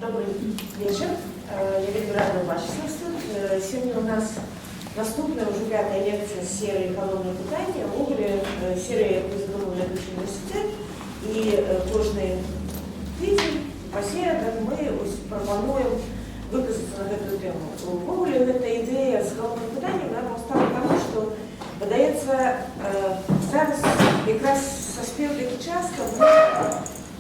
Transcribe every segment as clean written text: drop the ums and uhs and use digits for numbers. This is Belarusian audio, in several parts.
Добры вечар. Я вельмі рада бачыць вас тут. Сёння ў нас наступная, ужо пятая лекцыя з серыі «Галоўнае пытанне». Увогуле, серыя, якую задумаў Лятучы ўніверсітэт. І кожны тыдзень па серадах мы вось прапануем выказацца на гэтую тэму. Увогуле, гэта ідэя з галоўным пытаннем нам паўстала таму, што, падаецца, зараз якраз саспеў такі час, каб мы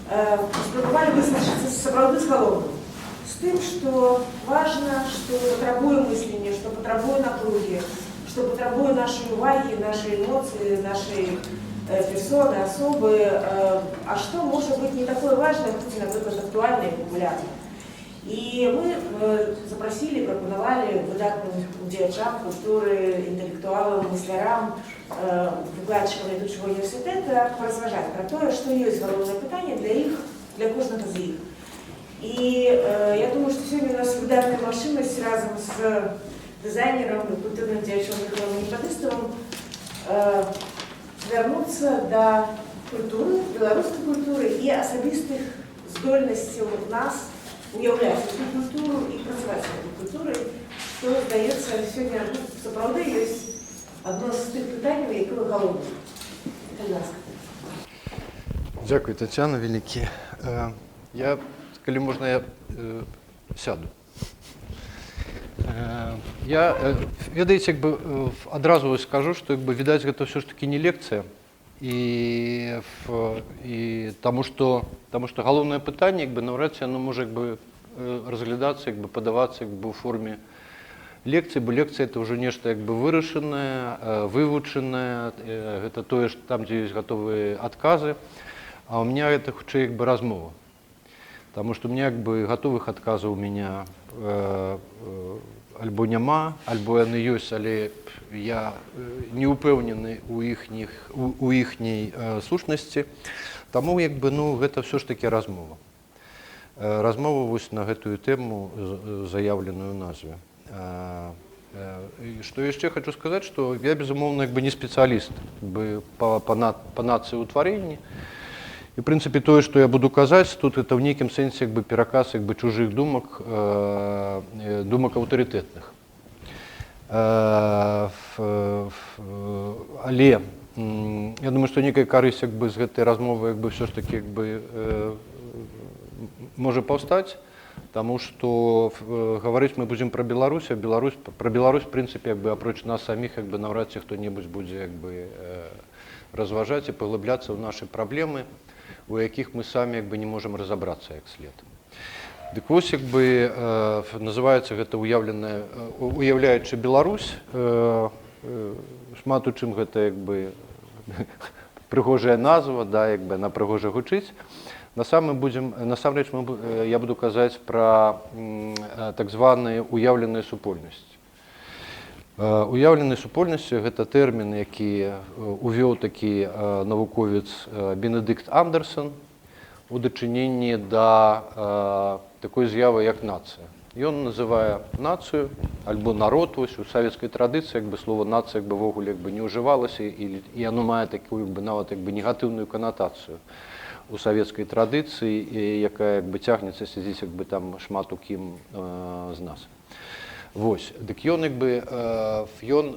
спрабавалі вызначыцца сапраўды з галоўным. З тым, што важна, што патрабуе мыслення, што патрабуе напругі, што патрабуе нашай увагі, нашай эмоцыі, нашай персоны, асобы, а што можа быць не такое важнае, хоць і, напрыклад, актуальнае і папулярнае. І мы запрасілі, прапанавалі выдатным дзеячам культуры, інтэлектуалам, мыслярам, выкладчыкам Лятучага ўніверсітэта паразважаць пра тое, што ёсць галоўнае пытанне для іх, для кожнага з іх. І я думаю, што сёння ў нас выдатная магчымасць разам з дызайнерам і культурным дзеячом Міхаілам Анемпадыставым вярнуцца да культуры, беларускай культуры і асабістых здольнасцяў нас уяўляць гэту культуру і працаваць з гэтай культурай, што, здаецца, сёння, ну, сапраўды ёсць адно з тых пытанняў, якое галоўнае. Калі ласка. Дзякуй, Таццяна, вялікі. Я, калі можна, я сяду. Я, ведаеце, як бы, адразу вось скажу, што, як бы, відаць, гэта ўсё ж такі не лекцыя. І таму што галоўнае пытанне, як бы, наўрад ці яно можа, як бы, разглядацца, як бы, падавацца, як бы, у форме лекцыі, бо лекцыя — это ўжо нешта, як бы, вырашанае, вывучанае, гэта тое, што там, дзе ёсць гатовыя адказы. А у меня это хутчэй, як бы, размова. Таму што мне, як бы, гатовых адказаў у меня альбо няма, альбо яны ёсць, але я не ўпэўнены у іхняй сушнасці. Таму, як бы, ну, гэта ўсё ж такі размова. Размова вось на гэтую тэму, заяўленую ў назве. І што яшчэ хочу сказаць, што я, безумоўна, як бы, не спецыяліст, як бы, па нацыяўтварэнні. І, в прынцыпе, тое, што я буду казаць тут, это ў нейкім сэнсе, як бы, пераказ, як бы, чужых думак, думак аўтарытэтных. Але я думаю, што некая карысць, як бы, з гэтай размовы, як бы, ўсё ж такі, як бы, можа паўстаць, таму што гаварыць мы будзем пра Беларусь, а пра Беларусь, в прынцыпе, як бы, апроч нас саміх, як бы, наўрад ці хто-небудзь будзе, як бы, разважаць і паглыбляцца ў нашы праблемы, у якіх мы самі, як бы, не можам разабрацца як след. Дык вось, як бы, называецца гэта «Уяўляючы Беларусь». Шмат у чым гэта, як бы, прыгожая назва, да, як бы, она прыгожа гучыць. Насамрэч я буду казаць пра так званыя уяўленыя супольнасці. Уяўленай супольнасцю — гэта тэрмін, які увёў такі навуковец Бенедыкт Андэрсан у дачыненні да такой з'явы, як нацыя. Ён называе нацыю альбо народ. Вось у савецкай традыцыі, як бы, слова «нацыя», як бы, увогуле, як бы, не ўжывалася, і яно мае такую, як бы, нават, як бы, негатыўную канатацыю у савецкай традыцыі, і якая, як бы, цягнецца, сядзіць, як бы, там шмат у кім з нас. Вось, дык ён, як бы, ён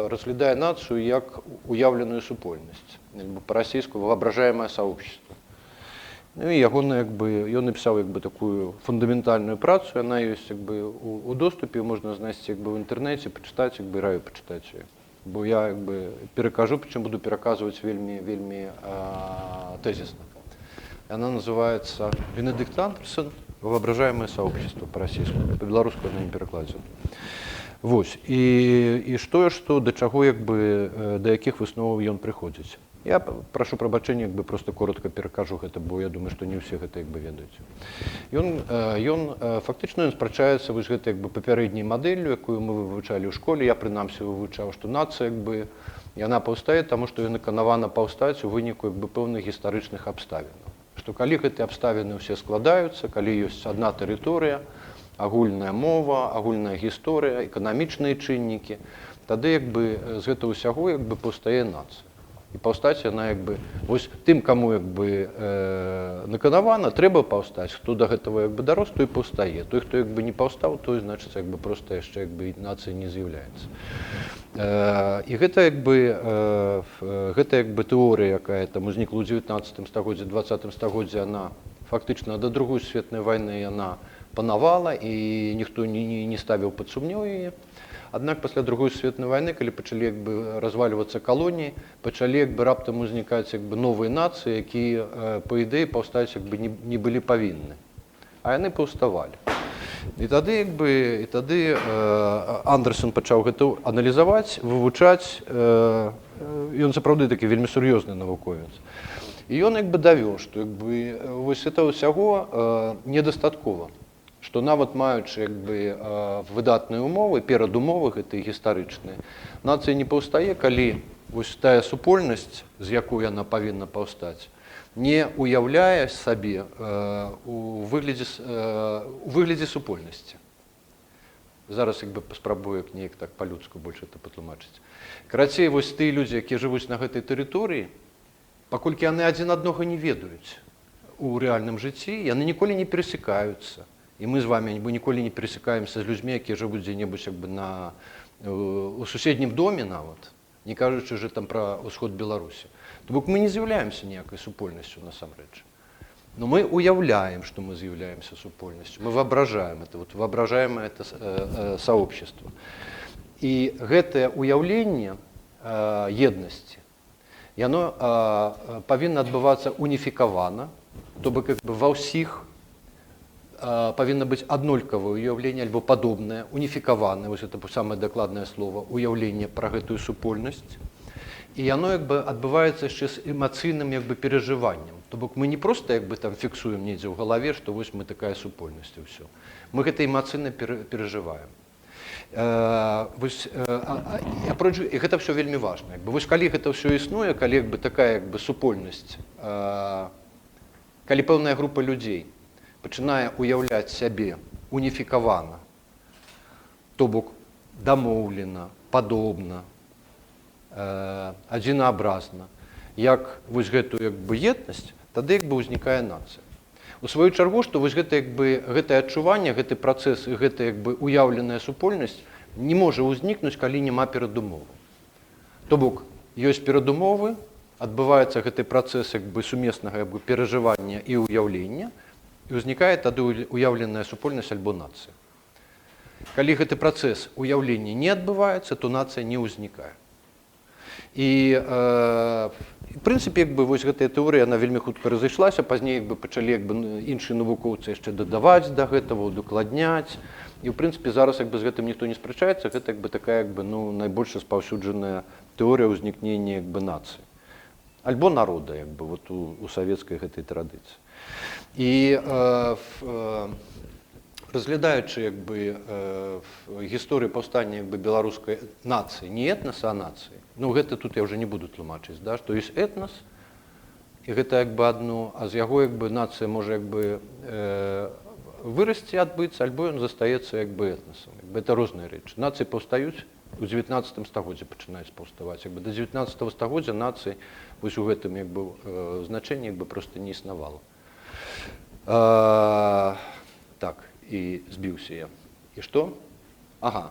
разглядае нацыю як уяўленую супольнасць, як бы, па-расійску «воображаемое сообщество». Ну і ягоны, як бы, ён напісаў, як бы, такую фундаментальную працу, яна ёсць, як бы, у доступе, можна знайсці, як бы, в інтэрнэце, пачытаць, як бы, раю пачытаць яе. Бо я, як бы, перакажу, прычым буду пераказваць вельмі, вельмі тэзісна. Она называется «Бенедикт Андерсон. Воображаемое сообщество» по-российску. По-беларуску она не перакладзена. Вось. І што, да чаго, як бы, да якіх высноваў ён прыходзіць. Я прашу прабачэння, як бы, просто коротко перакажу гэта, бо я думаю, што не ўсе гэта, як бы, ведаюць. Ён фактычна ён спрачаецца вось гэтай, як бы, папярэдняй мадэллю, якую мы вывучалі ў школе, я прынамсі вывучаў, што нацыя, як бы, яна паўстае, таму што яна наканавана паўстаць у выніку, як бы, пэўных гістарычных абставінаў. Што калі гэтыя абставіны ўсе складаюцца, калі ёсць адна тэрыторыя, агульная мова, агульная гісторыя, эканамічныя чыннікі, тады, як бы, з гэтага ўсяго, як бы, паўстае нацыя. І паўстаць яна як бы вось тым, каму як бы наканавана, трэба паўстаць. Хто да гэтага як бы дарос, той паўстае. Той, хто як бы не паўстаў, той, значыцца, як бы проста яшчэ як бы нацыя не з'яўляецца. І гэта як бы, гэта як бы тэорыя, якая там узнікла ў 19 стагоддзі, 20 стагоддзі, она фактычна да Другой сусветнай вайны яна панавала, і ніхто не ставіў пад сумнеў яе. Аднак пасля Другой сусветнай вайны, калі пачалі як бы развальвацца калоніі, пачалі як бы раптам узнікаць як бы новыя нацыі, якія па ідэі паўстаць як бы не былі павінны. А яны паўставалі. І тады, як бы, і тады Андэрсан пачаў гэта аналізаваць, вывучаць. Ён сапраўды такі вельмі сур'ёзны навуковец. І ён як бы давёў, што як бы вось это ўсяго недастаткова, што нават маючы як бы выдатныя умовы, перадумовы гэтыя гістарычныя, нацыя не паўстае, калі вось тая супольнасць, з якой яна павінна паўстаць, не уяўляе сабе у выглядзе супольнасці. Зараз як бы паспрабую неяк так па-людску больш это патлумачыць. Карацей, вось тыя людзі, якія жывуць на гэтай тэрыторыі, паколькі яны адзін аднога не ведаюць у рэальным жыцці, яны ніколі не перасекаюцца. І мы з вами мы ніколі не перасекаемся з людзьмі, якія жывуць дзе-небудзь як бы у суседнім доме нават, не кажучы уже там пра ўсход Беларусі. То бок мы не з'яўляемся ніякай супольнасцю насамрэч. Но мы уяўляем, што мы з'яўляемся супольнасцю. Мы воображаем это, вот воображаемое это сообщество. І гэтае ўяўленне еднасці, яно павінна адбывацца уніфікавана, то бок как бы ва ўсіх павінна быць аднолькавае уяўленне альбо падобнае, уніфікаванае, вось это самае дакладнае слово, уяўленне пра гэтую супольнасць. І яно як бы адбываецца яшчэ з эмацыйным як бы перажываннем. То бок мы не проста як бы там фіксуем недзе ў галаве, што вось мы такая супольнасць, і ўсё. Мы гэта эмацыйна перажываем. Вось, апроч, і гэта ўсё вельмі важна. Як бы, вось калі гэта ўсё існуе, калі як бы такая як бы супольнасць, калі пэўная група людзей пачынае уяўляць сябе уніфікавана, то бок дамоўлена, падобна, адзінаабразна, як вось гэтую як бы еднасць, тады як бы ўзнікае нацыя. У сваю чаргу, што вось гэта як бы гэтае адчуванне, гэты працэс і гэта як бы уяўленая супольнасць не можа ўзнікнуць, калі няма перадумовы. То бок ёсць перадумовы, адбываецца гэты працэс як бы сумеснага як бы перажывання і ўяўлення, і ўзнікае тады уяўленая супольнасць альбо нацыя. Калі гэты працэс уяўлення не адбываецца, то нацыя не ўзнікае. І в прынцыпе, як бы, вось гэтая тэорыя, она вельмі хутка разышлася, пазней як бы пачалі як бы іншыя навукоўцы яшчэ дадаваць да гэтага, удакладняць. І ў прынцыпе зараз як бы з гэтым ніхто не спрачаецца, гэта як бы такая як бы, ну, найбольш распаўсюджаная тэорыя ўзнікнення як бы нацыі. Альбо народа, як бы, вот у савецкай гэтай традыцыі. І разглядаючы як бы гісторыю паўстання як бы беларускай нацыі, не этнаса, а нацыі. Ну, гэта тут я ўжо не буду тлумачыць, да, што ёсць этнас, і гэта як бы адно, а з яго як бы нацыя можа як бы вырасці, адбыцца, альбо ён застаецца як бы этнасам. Як бы это розныя рэчы. Нацыі паўстаюць у 19 стагоддзі, пачынаюць паўставаць. Як бы до 19 стагоддзя нацыі вось у гэтым як бы значэнні як бы проста не існавала. Так, і збіўся я. І што? Ага.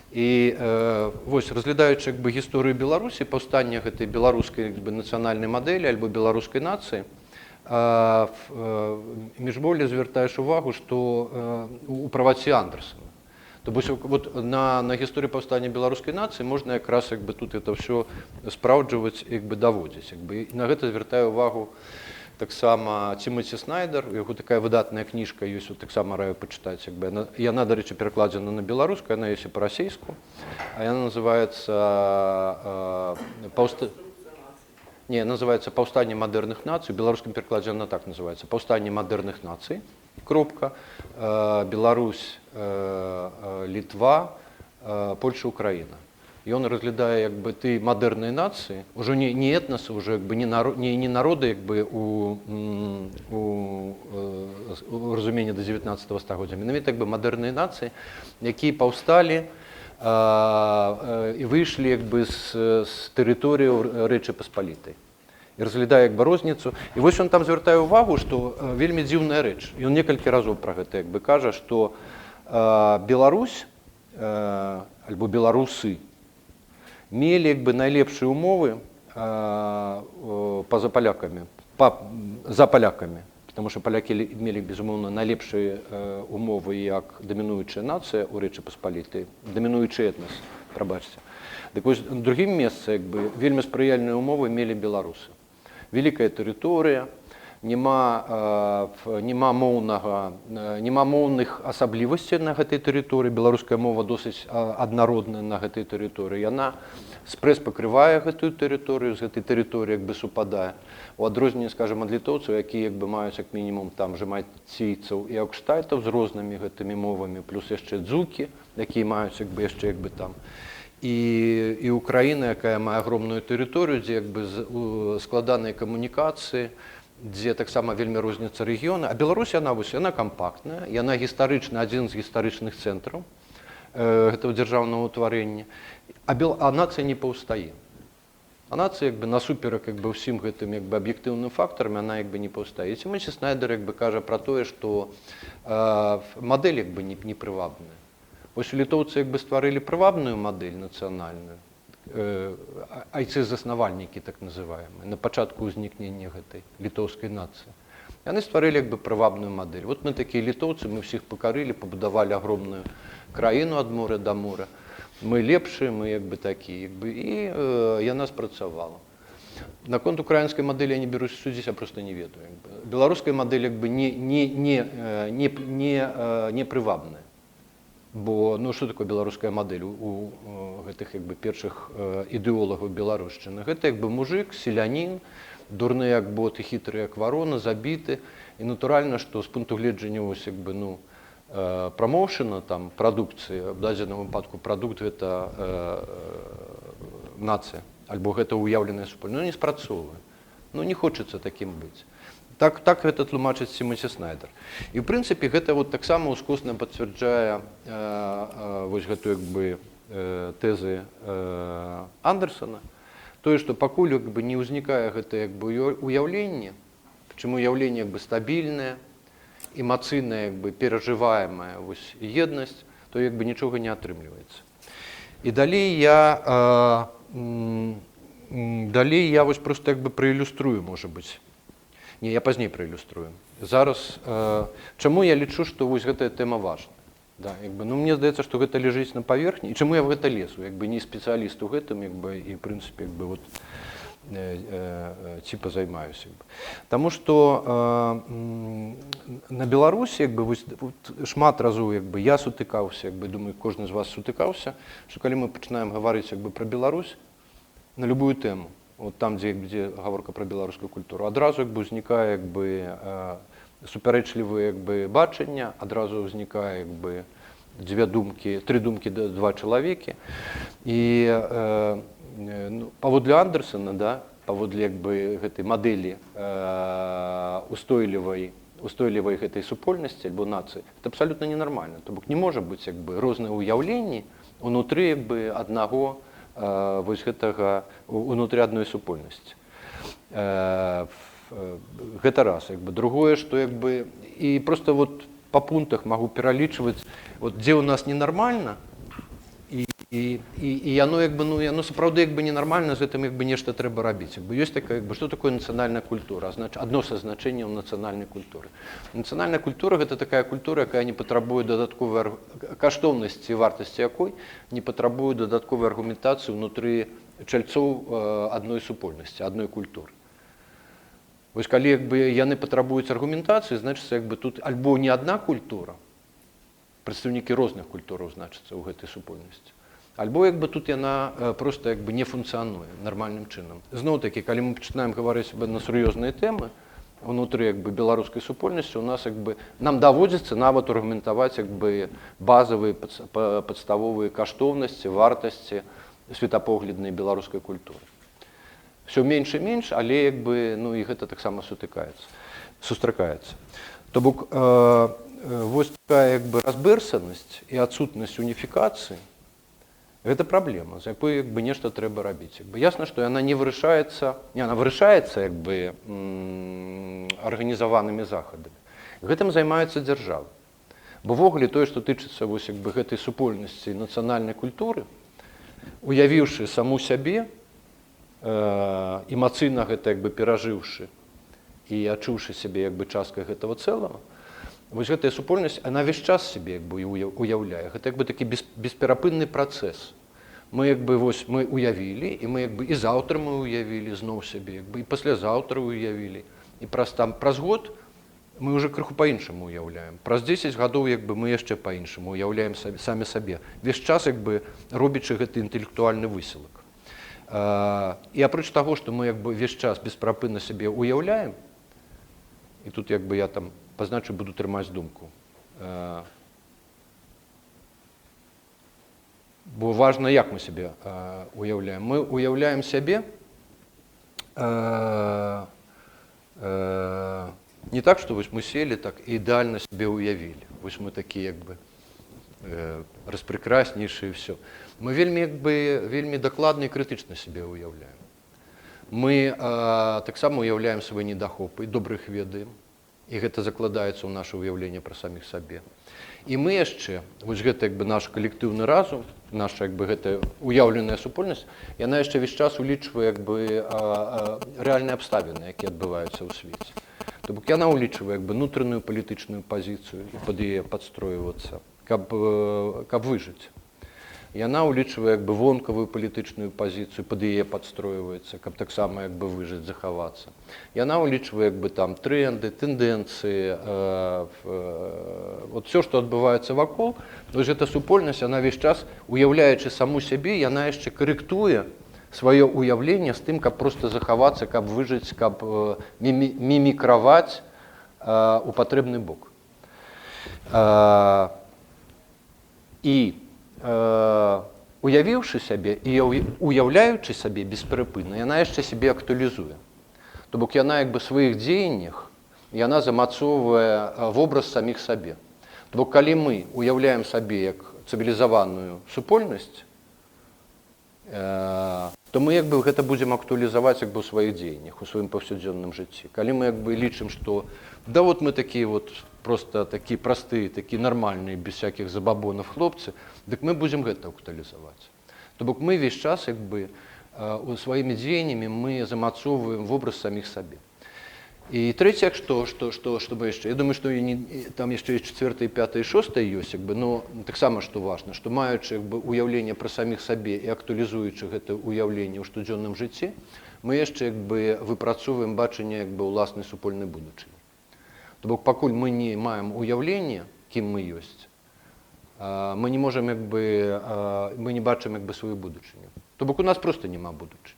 І вось, разглядаючы як бы гісторыю Беларусі, паўстання гэтай беларускай як бы нацыянальнай мадэлі альбо беларускай нацыі, міжволі звяртаеш увагу, што у праваце Андэрсана. То бок вот на гісторыю паўстання беларускай нацыі можна якраз як бы тут это ўсё спраўджваць, як бы даводзіць. Як бы, і на гэта звяртаю увагу таксама Цімаці Снайдер, у яго такая выдатная кніжка ёсць, вот таксама раю пачытаць, як бы яна, дарэчы, перакладзена на беларускую, яна ёсць і па-расейску, а яна называецца Не, называется «Паўстанне мадэрных нацый». У беларускім перакладзе она так называется: «Паўстанне мадэрных нацый. Кропка. Беларусь, Літва, Польша, Украіна». Ён разглядае як бы ты мадэрныя нацыі, ўжо не этнасы, ўжо як бы не народы як бы у разуменні до 19 стагоддзя, менавіта як бы мадэрныя нацыі, якія паўсталі і выйшлі як бы з тэрыторыі Рэчы Паспалітай. І разглядае як бы розніцу. І вось ён там звяртае ўвагу, што вельмі дзіўная рэч. Ён некалькі разоў пра гэта як бы кажа, што Беларусь альбо беларусы мелі як бы найлепшыя умовы па-за палякамі, за палякамі, потому что палякі мелі, безумоўна, найлепшыя умовы як дамінуючая нацыя ў Рэчы Паспалітай, дамінуючы этнас, прабачце. Дык вось, на другім месцы як бы вельмі спрыяльныя умовы мелі беларусы. Вялікая тэрыторыя, няма моўных асаблівасцей на гэтай тэрыторыі. Беларуская мова досыць аднародная на гэтай тэрыторыі. Яна спрэс пакрывае гэтую тэрыторыю, з гэтай тэрыторыі як бы супадае. У адрозненне, скажем, ад літоўцаў, якія як бы маюць як мінімум там жемайційцаў і аўкштайтаў з рознымі гэтымі мовамі, плюс яшчэ дзукі, якія маюць як бы яшчэ як бы там. І Украіна, якая мае агромную тэрыторыю, дзе як бы складаныя камунікацыі, дзе таксама вельмі розніцца рэгіёны. А Беларусь, яна вось, яна кампактная, яна гістарычна адзін з гістарычных цэнтраў гэтага дзяржаўнага ўтварэння. А нацыя не паўстае. А нацыя як бы насуперак як бы ўсім гэтым як бы аб'ектыўным фактарам, яна як бы не паўстае. І Цімоці Снайдер як бы кажа пра тое, што мадэль як бы не прывабная. Вось літоўцы як бы стварылі прывабную мадэль нацыянальную, айцы-заснавальнікі так называемые, на пачатку ўзнікнення гэтай літоўскай нацыі. Яны стварылі як бы прывабную мадэль. Вот мы такія літоўцы, мы ўсіх пакарылі, пабудавалі агромную краіну ад мора да мора. Мы лепшыя, мы як бы такія, як бы, і яна спрацавала. Наконт украінскай мадэлі я не берусь судзіць, я просто не ведаю. Як бы. Беларуская мадэль як бы не прывабная. Бо, ну, што такое беларуская мадэль у гэтых як бы першых ідэолагаў беларушчыны? Гэта як бы мужик, селянін, дурны як бот і хітры як варона, забіты. І натуральна, што з пункту гледжання вось як бы, ну, прамоўшына там прадукцыі, в дадзеным выпадку прадукт гэта нацыя, альбо гэта ўяўленая супольнасць, ну, не спрацоўвае. Ну, не хочацца такім быць. Так гэта тлумачыць Цімоці Снайдер. І, в прынцыпе, гэта вот таксама ўскосна пацвярджае вось гэту як бы тэзы Андерсона, тое, што пакуль як бы не ўзнікае гэта як бы уяўленне, прычым уяўленне як бы стабільнае, эмацыйнае, як бы перажываемая вось еднасць, то як бы нічога не атрымліваецца. І далей я вось просто як бы праілюструю, можа быць. Не, я пазней праілюструю. Зараз, чаму я лічу, што вось гэтая тэма важная? Да, як бы, ну, мне здаецца, што гэта ляжыць на паверхні. І чаму я в гэта лезу? Як бы не спецыяліст у гэтым, як бы, і, в прынцыпе, як бы, вот, типа займаюся. Як бы. Таму што на Беларусі, як бы, вось, вот, шмат разоў, як бы, я сутыкаўся, як бы, думаю, кожны з вас сутыкаўся, што калі мы пачынаем гаварыць як бы пра Беларусь на любую тэму, вот там, дзе гаворка пра беларускую культуру, адразу як бы ўзнікае як бы супярэчлівыя як бы бачання, адразу ўзнікае як бы дзве думкі, тры думкі, два чалавекі. І ну, паводле Андерсона, да, паводле як бы гэтай мадэлі устойлівай гэтай супольнасці альбо нацыі, это абсалютна ненармальна. То бок не можа быць як бы розныя ўяўленні унутры як бы аднаго вось гэтага, унутры адной супольнасці. Гэта раз, як бы. Другое, што як бы, і просто вот па пунктах магу пералічваць, вот дзе ў нас ненармальна, і яно як бы, ну, яно сапраўды як бы ненармальна, з гэтым як бы нешта трэба рабіць. Як бы ёсць такая, як бы, што такое нацыянальная культура? Адно са значэнняў нацыянальнай культуры. Нацыянальная культура гэта такая культура, якая не патрабуе дадатковай каштоўнасці, вартасці якой не патрабуе дадатковай аргументацыі ўнутры чальцоў адной супольнасці, адной культуры. Вось калі як бы яны патрабуюць аргументацыі, значыцца, як бы тут альбо не адна культура, прадстаўнікі розных культураў, значыцца, ў гэтай супольнасці, альбо як бы тут яна просто як бы не функцыянуе нармальным чынам. Зноў-такі, калі мы пачынаем гаварыць на сур'ёзныя тэмы унутры як бы беларускай супольнасці, у нас як бы нам даводзіцца нават аргументаваць як бы базавыя падставовыя каштоўнасці, вартасці светапогляднай беларускай культуры. Всё менш і менш, але як бы, ну, і гэта таксама сустракаецца. То бок, вось такая як бы разбэрсанасць і адсутнасць уніфікацыі. Гэта праблема, з якой як бы нешта трэба рабіць. Як бы ясна, што яна не вырашаецца, не, она вырашаецца як бы арганізаванымі захадамі. Гэтым займаецца дзяржава. Бо ўвогуле тое, што тычыцца вось як бы гэтай супольнасці нацыянальнай культуры, уявіўшы саму сябе, эмацыйна гэта як бы перажыўшы і адчуўшы сябе як бы часткай гэтага цэлага, вось гэтая супольнасць, она ўвесь час сябе як бы уяўляе. Гэта як бы такі бесперапынны працэс. Мы як бы вось мы уявілі, і мы як бы і заўтра мы уявілі зноў сябе, як бы і паслязаўтра уявілі. І праз там праз год мы уже крыху па-іншаму уяўляем. Праз 10 гадоў як бы мы яшчэ па-іншаму уяўляем самі сабе. Весь час як бы робячы гэты інтэлектуальны высілак. І апроч таго, што мы як бы весь час бесперапынна сябе уяўляем, і тут як бы я там пазначу, буду трымаць думку. Бо важна, як мы сябе уяўляем. Мы уяўляем сябе не так, што вось мы селі так і ідэальна сябе уявілі. Вось мы такія як бы распрэкраснейшыя і всё. Мы вельмі, як бы, вельмі дакладна і крытычна сябе уяўляем. Мы таксама уяўляем свае недахопы, добра іх ведаем, і гэта закладаецца ў наше ўяўленне пра саміх сабе. І мы яшчэ, вось гэта як бы наш калектыўны разум, наша як бы гэтая уяўленая супольнасць, яна яшчэ ўвесь час улічвае як бы рэальныя абставіны, якія адбываюцца ў свеце. То бок яна ўлічвае як бы нутраную палітычную пазіцыю і пад яе падстройвацца, каб выжыць. Яна ўлічвае як бы вонкавую палітычную пазіцыю, пад яе падстройваецца, каб таксама як бы выжыць, захавацца. Яна ўлічвае як бы там тренды, тэндэнцыі, вот всё, што адбываецца вакол, вось гэта супольнасць, она ўвесь час, уяўляючы саму сябе, яна яшчэ карэктуе сваё ўяўленне з тым, каб проста захавацца, каб выжыць, каб мімікраваць у патрэбны бок. І уявіўшы сябе і уяўляючы сабе бесперапынна, яна яшчэ сябе актуалізуе. То бок яна як бы сваіх дзеяннях яна замацоўвае вобраз саміх сабе. То бок калі мы уяўляем сабе як цывілізаваную супольнасць, то мы як бы гэта будзем актуалізаваць як бы ў сваіх дзеяннях, у сваім паўсядзённым жыцці. Калі мы як бы лічым, што да вот мы такія вот просто такія простыя, такія нармальныя, без всяких забабонов хлопцы, дык мы будзем гэта актуалізаваць. То бок мы ўвесь час як бы у сваімі дзеяннямі мы замацоўваем вобраз саміх сабе. І трэцяе, што мы яшчэ, я думаю, што і не, і там яшчэ і чацвёртае, пятае, шостае ёсць, як бы, но таксама, што важна, што маючы як бы уяўленне пра саміх сабе і актуалізуючы гэта ўяўленне ў штодзённым жыцці, мы яшчэ як бы выпрацоўваем бачанне як бы ўласнай супольнай будучыні. То бок пакуль мы не маем уяўлення, кім мы ёсць, мы не можам як бы, мы не бачым як бы сваю будучыню. То бок у нас просто няма будучыні.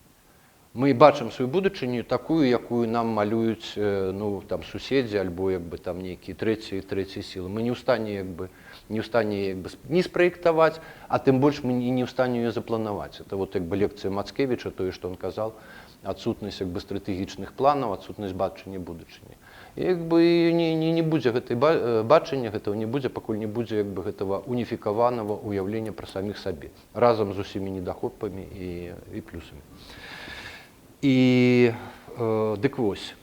Мы бачым сваю будучыню такую, якую нам малююць, ну, там, суседзі альбо як бы там нейкія трэція сілы. Мы не ў стане як бы, не ў стане як бы ні спраектаваць, а тым больш мы не ў стане яе запланаваць. Это вот як бы лекцыя Мацкевіча, тое, што он казал, адсутнасць як бы стратэгічных планаў, адсутнасць бачання будучыні. І як бы не будзе гэтай бачання, гэтага не будзе, пакуль не будзе як бы гэтага уніфікаванага уяўлення пра саміх сабе, разам з усімі недахопамі і плюсамі. І дык вось,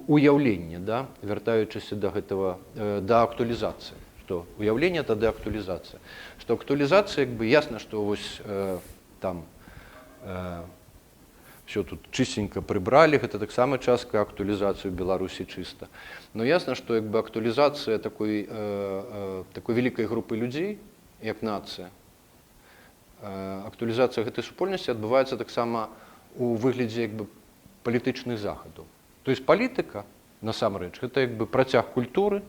уяўленне, да, вяртаючыся да гэтага, да актуалізацыі, што уяўленне тады актуалізацыя. Што актуалізацыя, як бы ясна, што вось там всё тут чистенько прыбралі, гэта таксама частка актуалізацыі ў Беларусі чыста. Но ясна, што як бы актуалізацыя такой вялікай групы людзей, як нацыя, актуалізацыя гэтай супольнасці адбываецца таксама у выглядзе як бы палітычных захадаў. То есть палітыка, насамрэч, гэта як бы працяг культуры,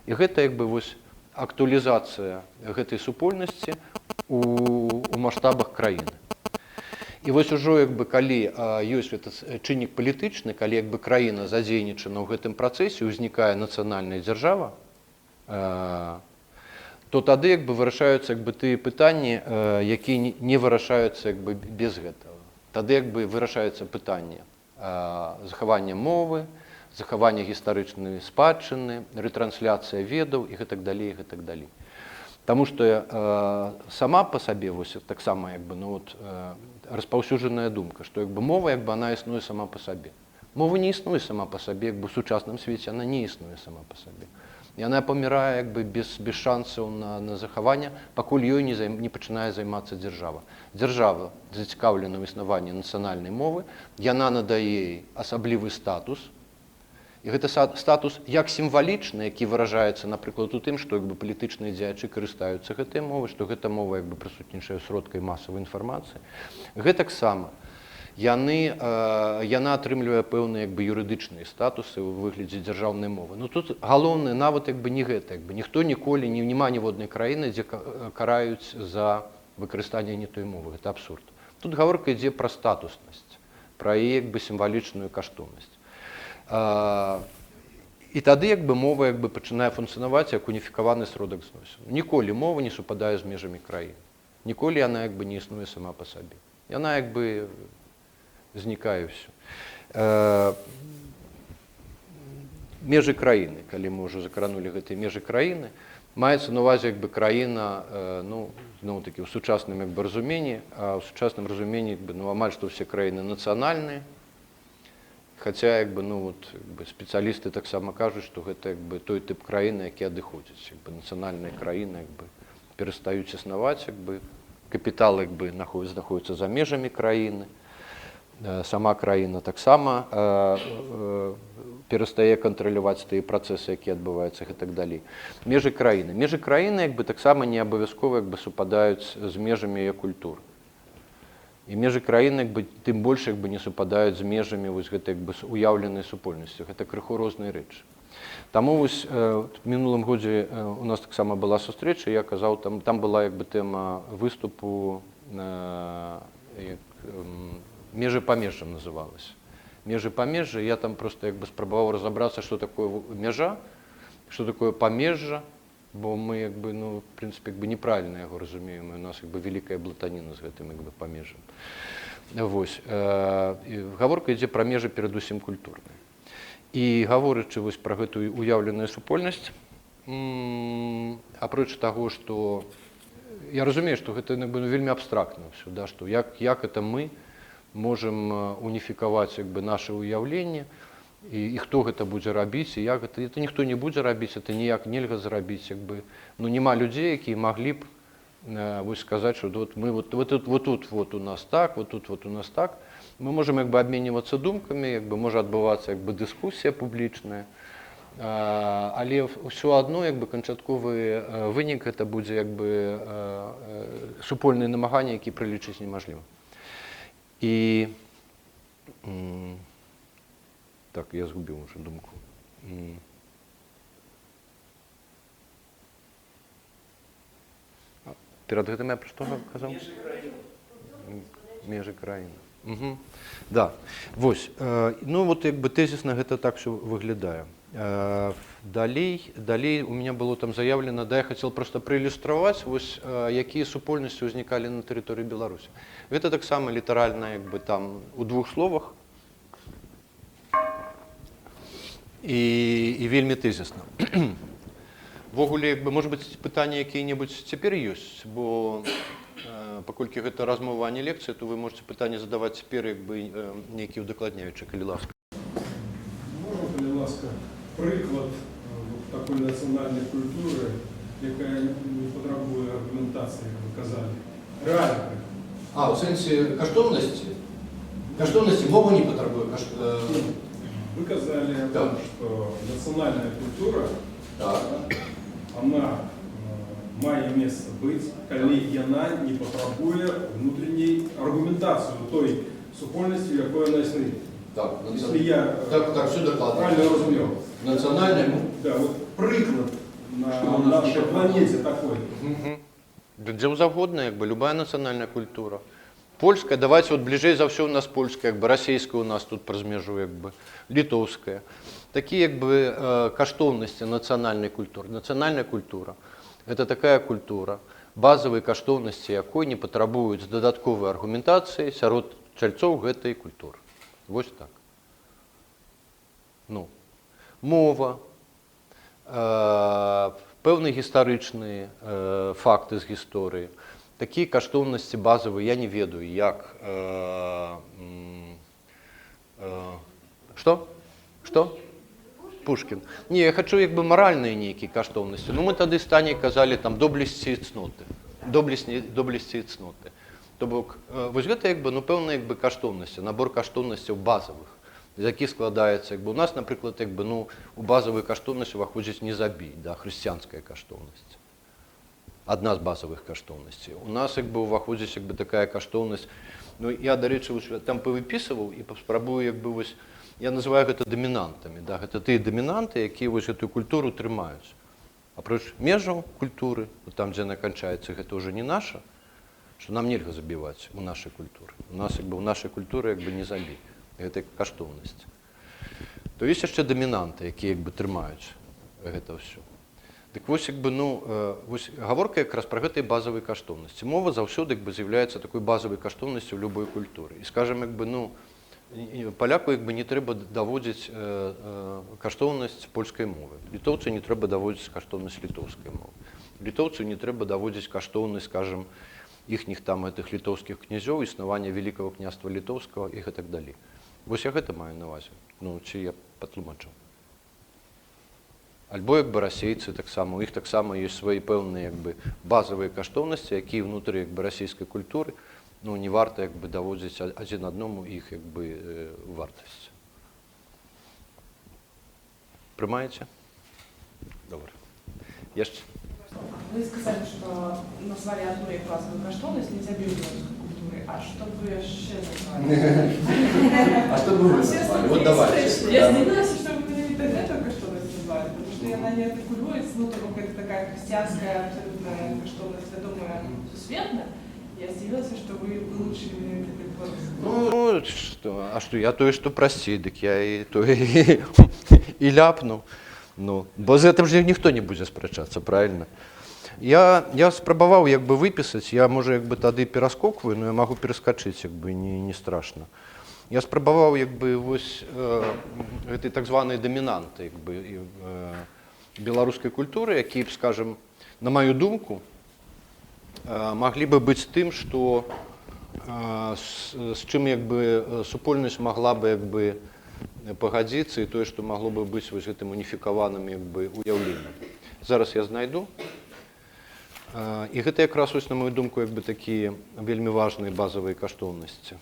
і гэта як бы вось актуалізацыя гэтай супольнасці у маштабах краіны. І вось ужо як бы калі ёсць гэты чыннік палітычны, калі як бы краіна задзейнічана ў гэтым працэсе, узнікае нацыянальная дзяржава, то тады як бы вырашаюцца як бы тыя пытанні, якія не вырашаюцца як бы без гэтага. Тады як бы вырашаецца пытанне захавання мовы, захавання гістарычнай спадчыны, рэтрансляцыя ведаў і гэтак далей, і гэтак далей. Таму што сама па сабе вось таксама, як бы, ну, вот, распаўсюджаная думка, што, як бы, мова, як бы, она існуе сама па сабе. Мова не існуе сама па сабе, як бы, у сучасным свеце она не існуе сама па сабе. Яна памірае, як бы, без шансаў на захаванне, пакуль ёй не пачынае займацца дзяржава. Дзяржава зацікаўлена ў існаванні нацыянальнай мовы, яна надае ёй асаблівы статус. І гэта статус як сімвалічны, які выражаецца, напрыклад, у тым, што, як бы, палітычныя дзеячы карыстаюцца гэтай мовай, што гэта мова, як бы, прысутнічае сродкай масавай інфармацыі. Гэтаксама яна атрымлівае пэўныя, як бы, юрыдычныя статусы ў выглядзе дзяржаўнай мовы. Но тут галоўнае нават, як бы, не гэта, як бы, ніхто ніколі не, няма ніводнай краіны, дзе караюць за выкарыстанне не той мовы. Гэта абсурд. Тут гаворка ідзе пра статуснасць, пра яе, як бы, сімвалічную каштоўнасць. І тады, як бы, мова, як бы, пачынае функцыянаваць як уніфікаваны сродак зносін. Ніколі мова не супадае з межамі краіны. Ніколі яна, як бы, не існуе сама па сабе. Яна, як бы, знікае ўсё. Межы краіны, калі мы ўжо закранулі гэтыя межы краіны, маецца на ўвазе, як бы, краіна, ну, зноў-такі, ў сучасным, як бы, разуменні, а ў сучасным разуменні, як бы, ну, амаль што ўсе краіны нацыянальныя, хаця, як бы, ну, вот, як бы, спецыялісты таксама кажуць, што гэта, як бы, той тып краіны, які адыходзіць, як бы, нацыянальныя краіны, як бы, перастаюць існаваць, як бы, капітал, як бы, знаходіцца за межамі краіны. Сама краіна таксама перастае кантраляваць тыя працэсы, якія адбываюцца і так далей. Межы краіны. Межы краіны, як бы, таксама не абавязкова, як бы, супадаюць з межамі яе культуры. І межы краіны, як бы, тым больш, як бы, не супадаюць з межамі вось гэтай, як бы, уяўленай супольнасці. Гэта крыху розныя рэчы. Таму вось, в мінулым годзе, у нас таксама была сустрэча, я казаў, там была, як бы, тэма выступу, як, «Межы памежжам» называлась. «Межы памежжа», я там просто, як бы, спрабаваў разабрацца, што такое мяжа, што такое памежжа, бо мы, як бы, ну, в прынцыпе, як бы, неправільна яго разумеем, і у нас, як бы, вялікая блатаніна з гэтым, як бы, памежжам. Вось, і гаворка ідзе пра межы перадусім культурныя. І гаворачы вось пра гэтую уяўленую супольнасць, апроч таго, што я разумею, што гэта, як бы, ну, вельмі абстрактна ўсё, да, што як это мы можам уніфікаваць, як бы, наше ўяўленне, і хто гэта будзе рабіць, і як гэта, это ніхто не будзе рабіць, это ніяк нельга зрабіць, як бы, ну, няма людзей, якія маглі б, вось сказаць, што вот мы вот, вот тут, вот тут вот у нас так, вот тут вот у нас так. Мы можам, як бы, абменьвацца думкамі, як бы, можа адбывацца, як бы, дыскусія публічная, але ўсё адно, як бы, канчатковы вынік гэта будзе, як бы, супольныя намаганні, які пралічыць немажліва. І, так, я згубіў уже думку. А, перад гэтым я пра што казаў? Межы краіны. Межы краіны. Угу. Да. Вось. Ну, вот, як бы, тэзісна гэта так всё выглядае. Далей у меня было там заявлено, да, я хотел просто проиллюстраваць, вось, якія супольнасці ўзнікалі на тэрыторыі Беларусі. Гэта таксама літаральна, як бы, там, у двух словах і вельмі тэзісна. Увогуле, як бы, может быть, пытанні якія-небудзь цяпер ёсць, бо паколькі гэта размова, а не лекцыя, то вы можете пытанні задаваць цяпер, як бы, нейкія удакладняючыя, калі ласка. Можна, калі ласка, прыклад, вот такой нацыянальнай культуры, якая не патрабуе аргументацыі, як вы казалі? Рэальны прыклад. А, у сэнсе каштоўнасці? Каштоўнасці мова не патрабуе Вы казалі о том, что национальная культура, она мае месца быць, калі яна не патрабуе внутренней аргументацыі у той супольнасці, у якой яна існуе. Так, Если я, так, так, всё докладно. правильно разумел. Национальная, ну, Да, вот прыклад на Что у нас нашей не планете такой. Да дзе заўгодна, як бы, любая нацыянальная культура. Польская, давайте вот бліжэй за ўсё у нас польская, як бы, расійская у нас тут праз мяжу, як бы, літоўская. Такія, як бы, каштоўнасці нацыянальнай культуры. Нацыянальная культура — это такая культура, базавыя каштоўнасці якой не патрабуюць дадатковай аргументацыі сярод чальцоў гэтай культуры. Вось так. Ну, мова, Пэўныя гістарычныя факты з гісторыі, такія каштоўнасці базавыя, я не ведаю, як. Што? Што? Пушкін. Не, я хачу як бы маральныя нейкія каштоўнасці. Ну, мы тады з Таняй казалі там доблесці і цноты. Доблесці, доблесці і цноты. То бок, вось гэта як бы, ну, пэўныя як бы каштоўнасці, набор каштоўнасцяў базавых, з якіх складаецца, як бы у нас, напрыклад, як бы, ну, у базавую каштоўнасць уваходзіць «не забій», да, хрысціянская каштоўнасць. Адна з базавых каштоўнасцей. У нас як бы уваходзіць як бы такая каштоўнасць. Ну, я, дарэчы, вось там павыпісваў і паспрабую як бы вось, я называю гэта дамінантамі, да, гэта тыя дамінанты, якія вось гэтую культуру трымаюць. Апроч межаў культуры, вот там, дзе яна канчаецца, гэта ўжо не наша, што нам нельга забіваць у нашай культуры. У нас як бы у нашай культуры як бы «не забі». Гэта каштоўнасць. То ёсць яшчэ дамінанты, якія як бы трымаюць гэта ўсё. Дык вось як бы, ну, вось гаворка якраз пра гэтыя базавыя каштоўнасці. Мова заўсёды як бы з'яўляецца такой базавай каштоўнасцю ў любой культуры. І скажем, як бы, ну, паляку як бы не трэба даводзіць каштоўнасць польскай мовы. Літоўцу не трэба даводзіць каштоўнасць літоўскай мовы. Літоўцу не трэба даводзіць каштоўнасць, скажем, іхніх там гэтых літоўскіх князёў, існавання Вялікага Княства Літоўскага і гэтак далей. Вось я гэта маю на ўвазе. Ну, ці я патлумачыў? Альбо як бы расейцы таксама, у іх таксама ёсць свае пэўныя як бы базавыя каштоўнасці, якія ўнутры як бы расійскай культуры, ну, не варта як бы даводзіць адзін адному іх як бы вартасць. Прымаеце? Добра. Яшчэ. Вы сказали, что назвали одну их базовую каштоўнасць, «не забіў» белорусской культуры. А что бы вы еще назвали? А что бы вы назвали? Вот давайте. Я здзівілася, что вы менавіта гэтую каштоўнасць назвали, потому что яна не артыкулюецца, ну, то бок это такая хрысціянская абсолютная каштоўнасць, вядомая сусветна. Я здзівілася, что вы вылучили менавіта белорусскую. Ну, что, а что, я тое, што прасцей, дык я і то і ляпну. Ну, бо з гэтым ж ніхто не будзе спрачацца, правильно? Я спрабаваў як бы выпісаць, я, можа, як бы тады пераскокваю, но я магу пераскачыць, як бы не страшна. Я спрабаваў як бы вось гэты так званыя дамінанты як бы, беларускай культуры, якія б, скажем, на маю думку, маглі бы быць тым, што з чым як бы супольнасць магла бы як бы пагадзіцца, і тое, што магло бы быць вось гэтым уніфікаваным як бы уяўленнем. Зараз я знайду. І гэта якраз вось, на мою думку, як бы такія вельмі важныя базавыя каштоўнасці.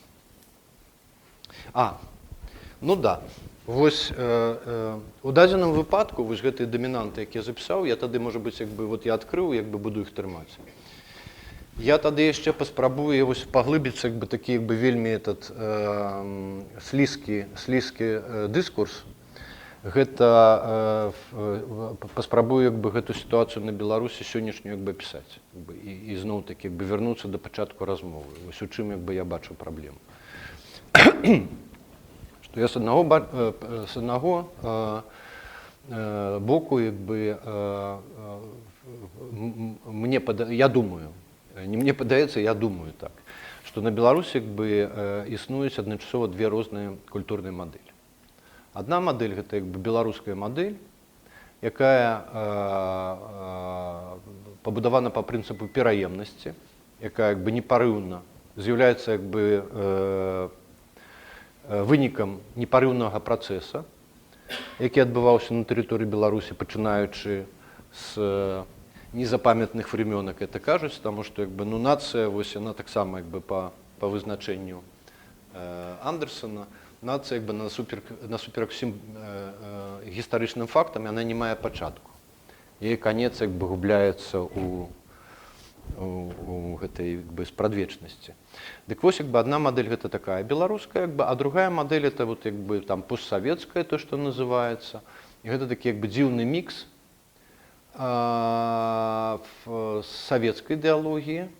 А, ну да. Вось у дадзеным выпадку вось гэтыя дамінанты, якія я запісаў, я тады, можа быць, як бы вот я адкрыў, як бы буду іх трымаць. Я тады яшчэ паспрабую вось паглыбіцца як бы такі як бы вельмі этот слізкі дыскурс. Гэта паспрабую як бы гэту сітуацыю на Беларусі сённяшнюю як бы апісаць, як бы, і зноў такі як бы вярнуцца да пачатку размовы. Вось у чым як бы я бачу праблему. Што я з аднаго боку як бы я думаю, не мне падаецца, я думаю так, што на Беларусі як бы існуюць адначасова две розныя культурныя мадэлі. Адна мадэль — гэта як бы беларуская мадэль, якая пабудавана па прынцыпу пераемнасці, якая як бы непарыўна з'яўляецца як бы вынікам непарыўнага працэса, які адбываўся на тэрыторыі Беларусі, пачынаючы з незапамятных времён, як это кажуць, таму што як бы, ну, нацыя вось яна таксама як бы па вызначэнню Андерсона, нацыя як бы насуперак усім гістарычным фактам, яна не мае пачатку. Яе канец як бы губляецца у гэтай як бы спрадвечнасці. Дык вось, як бы адна мадэль — гэта такая беларуская, як бы, а другая мадэль — это вот як бы там постсавецкая, то, што называецца. І гэта такі як бы дзіўны мікс савецкай ідэалогіі,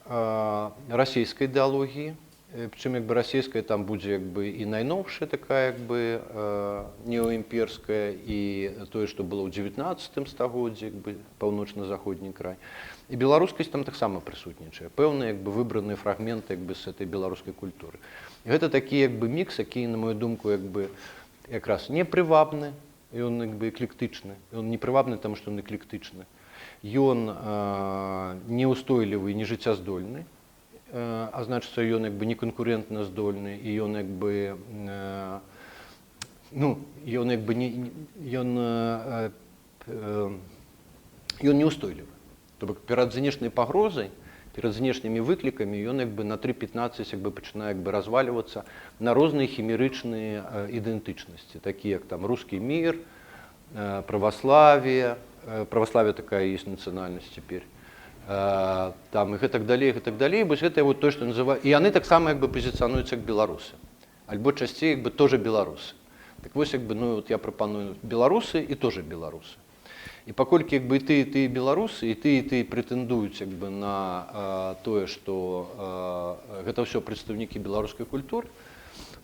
расійскай ідэалогіі, прычым як бы расійская там будзе як бы і найноўшая такая як бы неоімперская, і тое, што было ў 19 стагоддзі, як бы паўночна-заходні край. І беларускасць там таксама прысутнічае, пэўныя як бы выбраныя фрагменты як бы з этой беларускай культуры. І гэта такі як бы мікс, які, на мою думку, як бы якраз непрывабны. Ён як бы эклектычны. Ён непрывабны, таму што ён эклектычны. Ён неустойлівы і нежыццяздольны, а значыцца, ён як бы неканкурэнтна здольны, і ён як бы ну, ён як бы не, ён неустойлівы. То бок перад знешняй пагрозай, перад знешнімі выклікамі ён як бы на 3.15 як бы пачынае як бы развальвацца на розныя хімерычныя ідэнтычнасці, такія як там русский мир, православие, православие такая есть нацыянальнасць цяпер, там і гэтак далей, гэтак далей. Вось гэта вот то, што называю, і яны таксама як бы пазіцыянуюцца як беларусы, альбо часцей як бы тоже беларусы. Так вось, як бы, ну вот я прапаную: беларусы і тоже беларусы. І паколькі як бы і ты беларусы, і ты прэтэндуюць як бы на тое, што гэта ўсё прадстаўнікі беларускай культуры,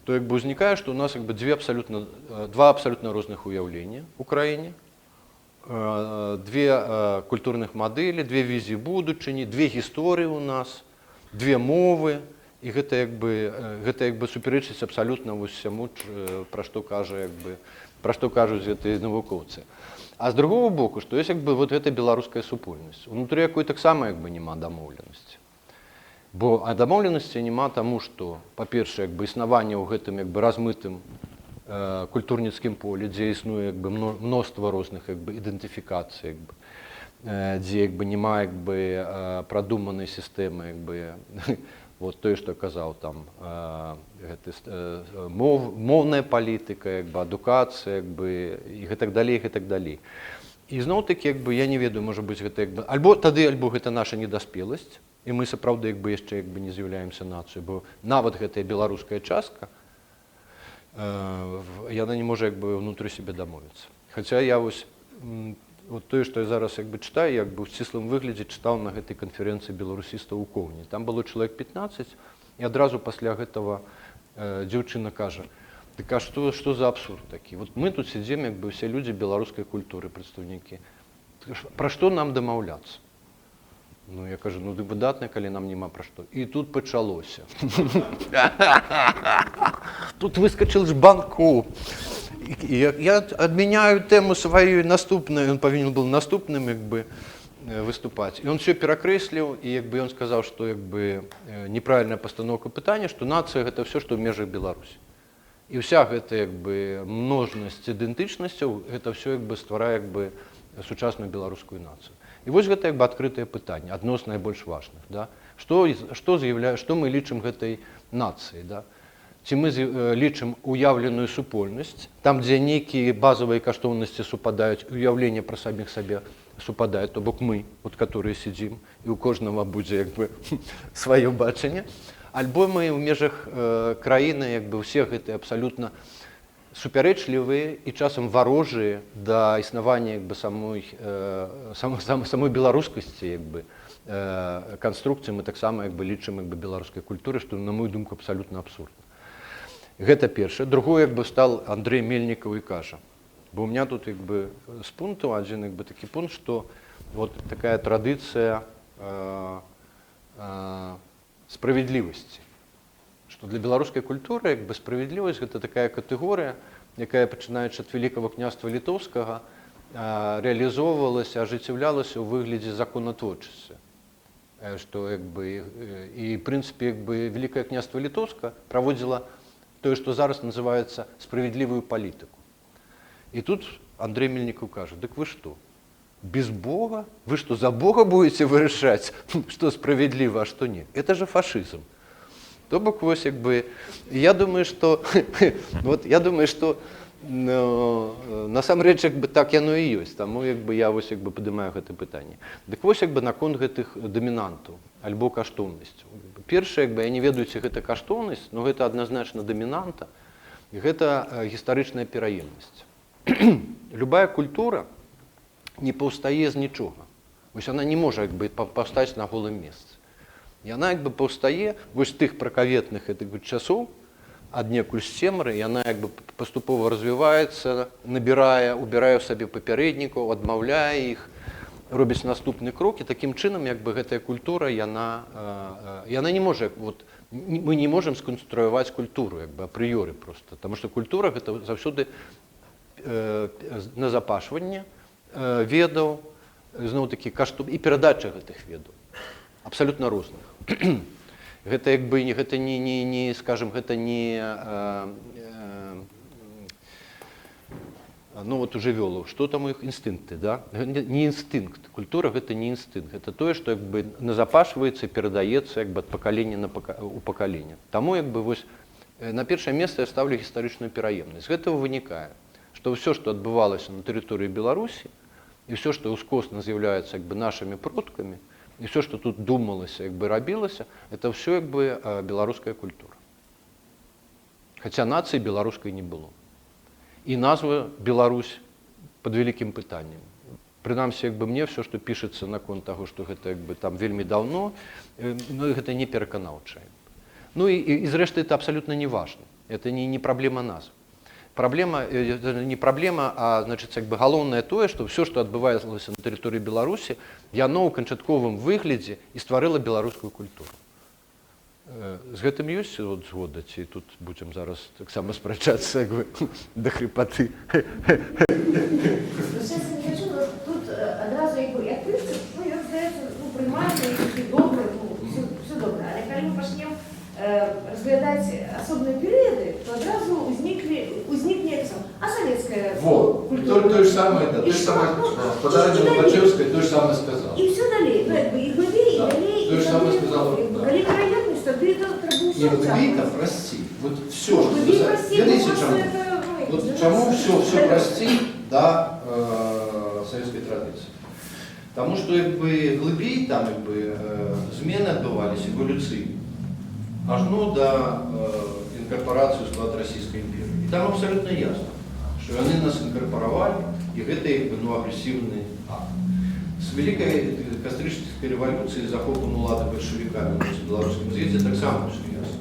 то як бы ўзнікае, што у нас як бы два абсалютна розных уяўлення у краіне, две культурных мадэлі, две візіі будучыні, две гісторыі у нас, две мовы, і гэта як бы супярэчыць абсалютна вось усяму, пра што кажа як бы, пра што кажуць гэтыя навукоўцы. А з другого боку, што ёсць як бы вот гэта беларуская супольнасць, унутры якой таксама як бы няма дамоўленасці. Бо дамоўленасці няма таму, што, па-першае, як бы існаванне ў гэтым як бы размытым культурніцкім полі, дзе існуе як бы мноства розных як бы ідэнтыфікацый, як бы, дзе як бы няма як бы прадуманай сістэмы, як бы вот тое, што казаў там гэты, моўная палітыка, як бы адукацыя, як бы, і гэтак далей, гэтак далей. І зноў такі як бы я не ведаю, можа быць, гэта як бы альбо тады, альбо гэта наша недаспеласць, і мы сапраўды як бы яшчэ як бы не з'яўляемся нацыяй, бо нават гэтая беларуская частка, яна не можа як бы ўнутры сябе дамовіцца. Хаця я вось вот тое, што я зараз як бы чытаю, як бы ў сціслым выглядзе чытаў на гэтай канферэнцыі беларусістаў у Коўні. Там было чалавек 15, і адразу пасля гэтага дзяўчына кажа: «Дык а што за абсурд такі? Вот мы тут сядзім, як бы ўсе людзі беларускай культуры, прадстаўнікі. Пра што нам дамаўляцца?» Ну, я кажу: «Ну, дык выдатна, калі нам няма пра што». І тут пачалося. Тут выскочил Жбанков. І я адмяняю тэму сваю наступную, ён павінен был наступным як бы выступаць. І он все перакрэсліў, і як бы ён сказаў, што як бы неправільная пастаноўка пытання, што нацыя — гэта ўсё, што ў межах Беларусі. І ўся гэта як бы множнасць ідэнтычнасцяў, гэта ўсё як бы стварае як бы сучасную беларускую нацыю. І вось гэта як бы адкрытае пытанне, адно з найбольш важных. Да? Што мы лічым гэтай нацыяй? Да? Ці мы лічым уяўленую супольнасць, там, дзе нейкія базавыя каштоўнасці супадаюць, уяўленне пра саміх сабе супадае, то бок мы, вот, которые сядзім, і у кожнага будзе як бы сваё бачанне, альбо мы ў межах краіны як бы ўсе гэтыя абсалютна супярэчлівыя і часам варожыя да існавання як бы самой беларускасці як бы канструкцыі мы таксама як бы лічым як бы беларускай культуры, што, на мою думку, абсалютна абсурдна. Гэта першае. Другое, як бы стал Андрей Мельнікаў і кажа, бо у меня тут як бы з пункту адзін як бы такі пункт, што вот такая традыцыя справядлівасці, што для беларускай культуры як бы справядлівасць — гэта такая катэгорыя, якая, пачынаючы ад Вялікага Княства Літоўскага, рэалізоўвалася, ажыццяўлялася ў выглядзе законатворчасці. Што як бы, і в прынцыпе як бы Вялікае Княства Літоўска праводзіла тое, што зараз называецца справядлівую палітыку. І тут Андрей Мельнікаў кажа: «Дык вы што, без Бога? Вы что, за Бога будете вырашаць, што справядліва, а што не? Это же фашизм». То бок вось як бы я думаю, что вот я думаю, что, ну, насамрэч як бы так яно і ёсць, таму як бы я вось як бы падымаю гэта пытанне. Дык вось, як бы наконт гэтых дамінантаў альбо каштоўнасцяў. Першае, як бы я не ведаю, ці гэта каштоўнасць, но гэта адназначна дамінанта, гэта гістарычная пераемнасць. Любая культура не паўстае з нічога. Вось она не можа як бы паўстаць на голым месцы. Яна як бы паўстае вось тых пракаветных гэтых бы часоў, аднекуль з цемры, яна як бы паступова развіваецца, набірае, убірае ў сабе папярэднікаў, адмаўляе іх, робіць наступны крок, і такім чынам як бы гэтая культура, яна не можа, вот, мы не можам сканструяваць культуру як бы апрыёры просто, потому что культура — гэта заўсёды назапашванне ведаў, зноў такі і перадача гэтых ведаў абсалютна розных. Гэта як бы не гэта не, не, не скажем, гэта не ну вот у жывёлаў, что там у іх, інстынкты, да? Не інстынкт. Культура — гэта не інстынкт, гэта тое, што як бы назапашваецца, перадаецца як бы ад пакалення у пакаленне. Таму як бы вось на першае месца я ставлю гістарычную пераемнасць. З гэтага вынікае, што ўсё, што адбывалася на тэрыторыі Беларусі, і ўсё, што ўскосна з'яўляецца як бы нашымі продкамі, і ўсё, што тут думалася, як бы рабілася, это ўсё як бы беларуская культура. Хаця нацыі беларускай не было. І назва Беларусь пад вялікім пытаннем. Прынамсі, як бы мне все, што пішацца наконт таго, што гэта як бы там вельмі даўно, ну, гэта не пераканаўчае. Ну і зрэшты, это абсалютна не важна. Это не праблема назв. Праблема, не праблема, а, значыць, як бы галоўнае тое, што ўсё, што адбывалася на тэрыторыі Беларусі, яно ў канчатковым выглядзе і стварыла беларускую культуру. З гэтым ёсць вот згода, ці тут будзем зараз таксама спрачацца як бы да хрыпаты? Ну, сейчас не хочу, но тут адразу як бы, як прынцып, ну, ён здаецца, ну, прымальны і такі добры, ну, всё добра. Але калі мы пачнем разглядаць асобныя перыяды, то адразу узнікне як сам, а савецкая Вот, культура. то же самое, да, І то же што? самое, Ну, спадарыня і далей. Лобачевская то же самое сказала. І всё далей, ну, як бы, і глыбей, і далей, То і же самое тады, сказала, як бы, да. калі вероятность, тады это трэба ўсё Не, глыбей ўцягваць. там прасцей. Вот все, что Глыбей прасцей, ну, Ведаеце, просто чаму? это, ну, Вот для чаму нас все прасцей да савецкай традыцыі? Таму што як бы глыбей там як бы змены адбываліся эвалюцыйна. Ажно да інкарпарацыі ў склад Расійскай імперыі. І там абсалютна ясна, што яны нас інкарпаравалі, і гэта як бы, ну, агрэсіўны акт. З вялікай кастрычніцкай рэвалюцыі, захопам улады бальшавікамі на беларускім з'ездзе таксама ўсё ясна.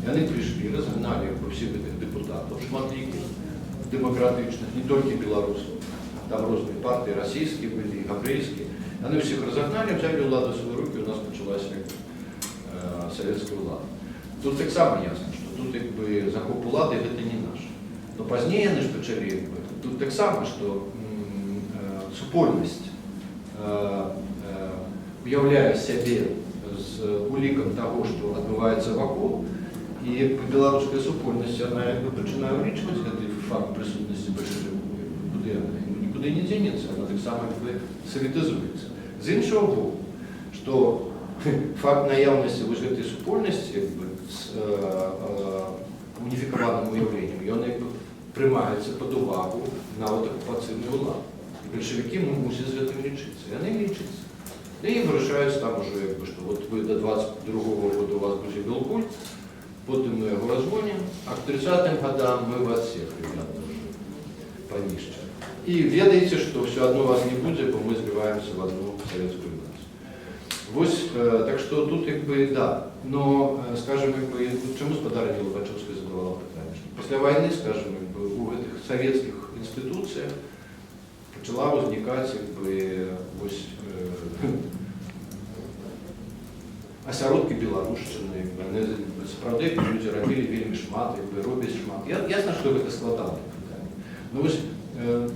Яны прыйшлі, разгналі як бы ўсіх гэтых дэпутатаў шматлікіх, дэмакратычных, не толькі беларусаў, там розныя партыі, расійскія былі, габрэйскія. Яны ўсіх разагналі, взяли ўладу ў свае рукі, у нас пачалася як бы савецкая ўлада. Тут таксама ясна, што тут як бы захоп улады — гэта не наш. Но пазней яны ж пачалі як бы, тут таксама, што супольнасць уяўляе сябе з улікам таго, што адбываецца вакол, і як бы беларуская супольнасць, яна як бы пачынае ўлічваць гэты факт прысутнасці бальшавікоў, як бы, куды яна нікуды не дзенецца, она таксама як бы саветызуецца. З іншага боку, што факт наяўнасці вось гэтай супольнасці як бы з уніфікаваным уяўленнем, ён як бы прымаецца пад увагу нават акупацыйнай улады. І бальшавікі мусяць з гэтым лічыцца. Яны лічацца. І вырашаюць там ужо, як бы, што вот вы до 22 года, у вас будзе белкульт, потым мы яго разгонім, а к 30-м годам мы вас всех, ребята, уже панішчым. І ведаеце, што ўсё адно вас не будзе, бо мы зліваемся в одну савецкую нацыю. Вось, так што тут як бы, да, но, скажем, як бы, чаму спадарыня Лобачэўская задавала пытанне, што пасля вайны, скажем, як бы, у гэтых савецкіх інстытуцыях пачала ўзнікаць як бы, вось, асяродкі беларушчыны, як бы, яны сапраўды, як бы, людзі рабілі вельмі шмат, як бы, робяць шмат. Ясна, што гэта складанае пытанне. Но вось,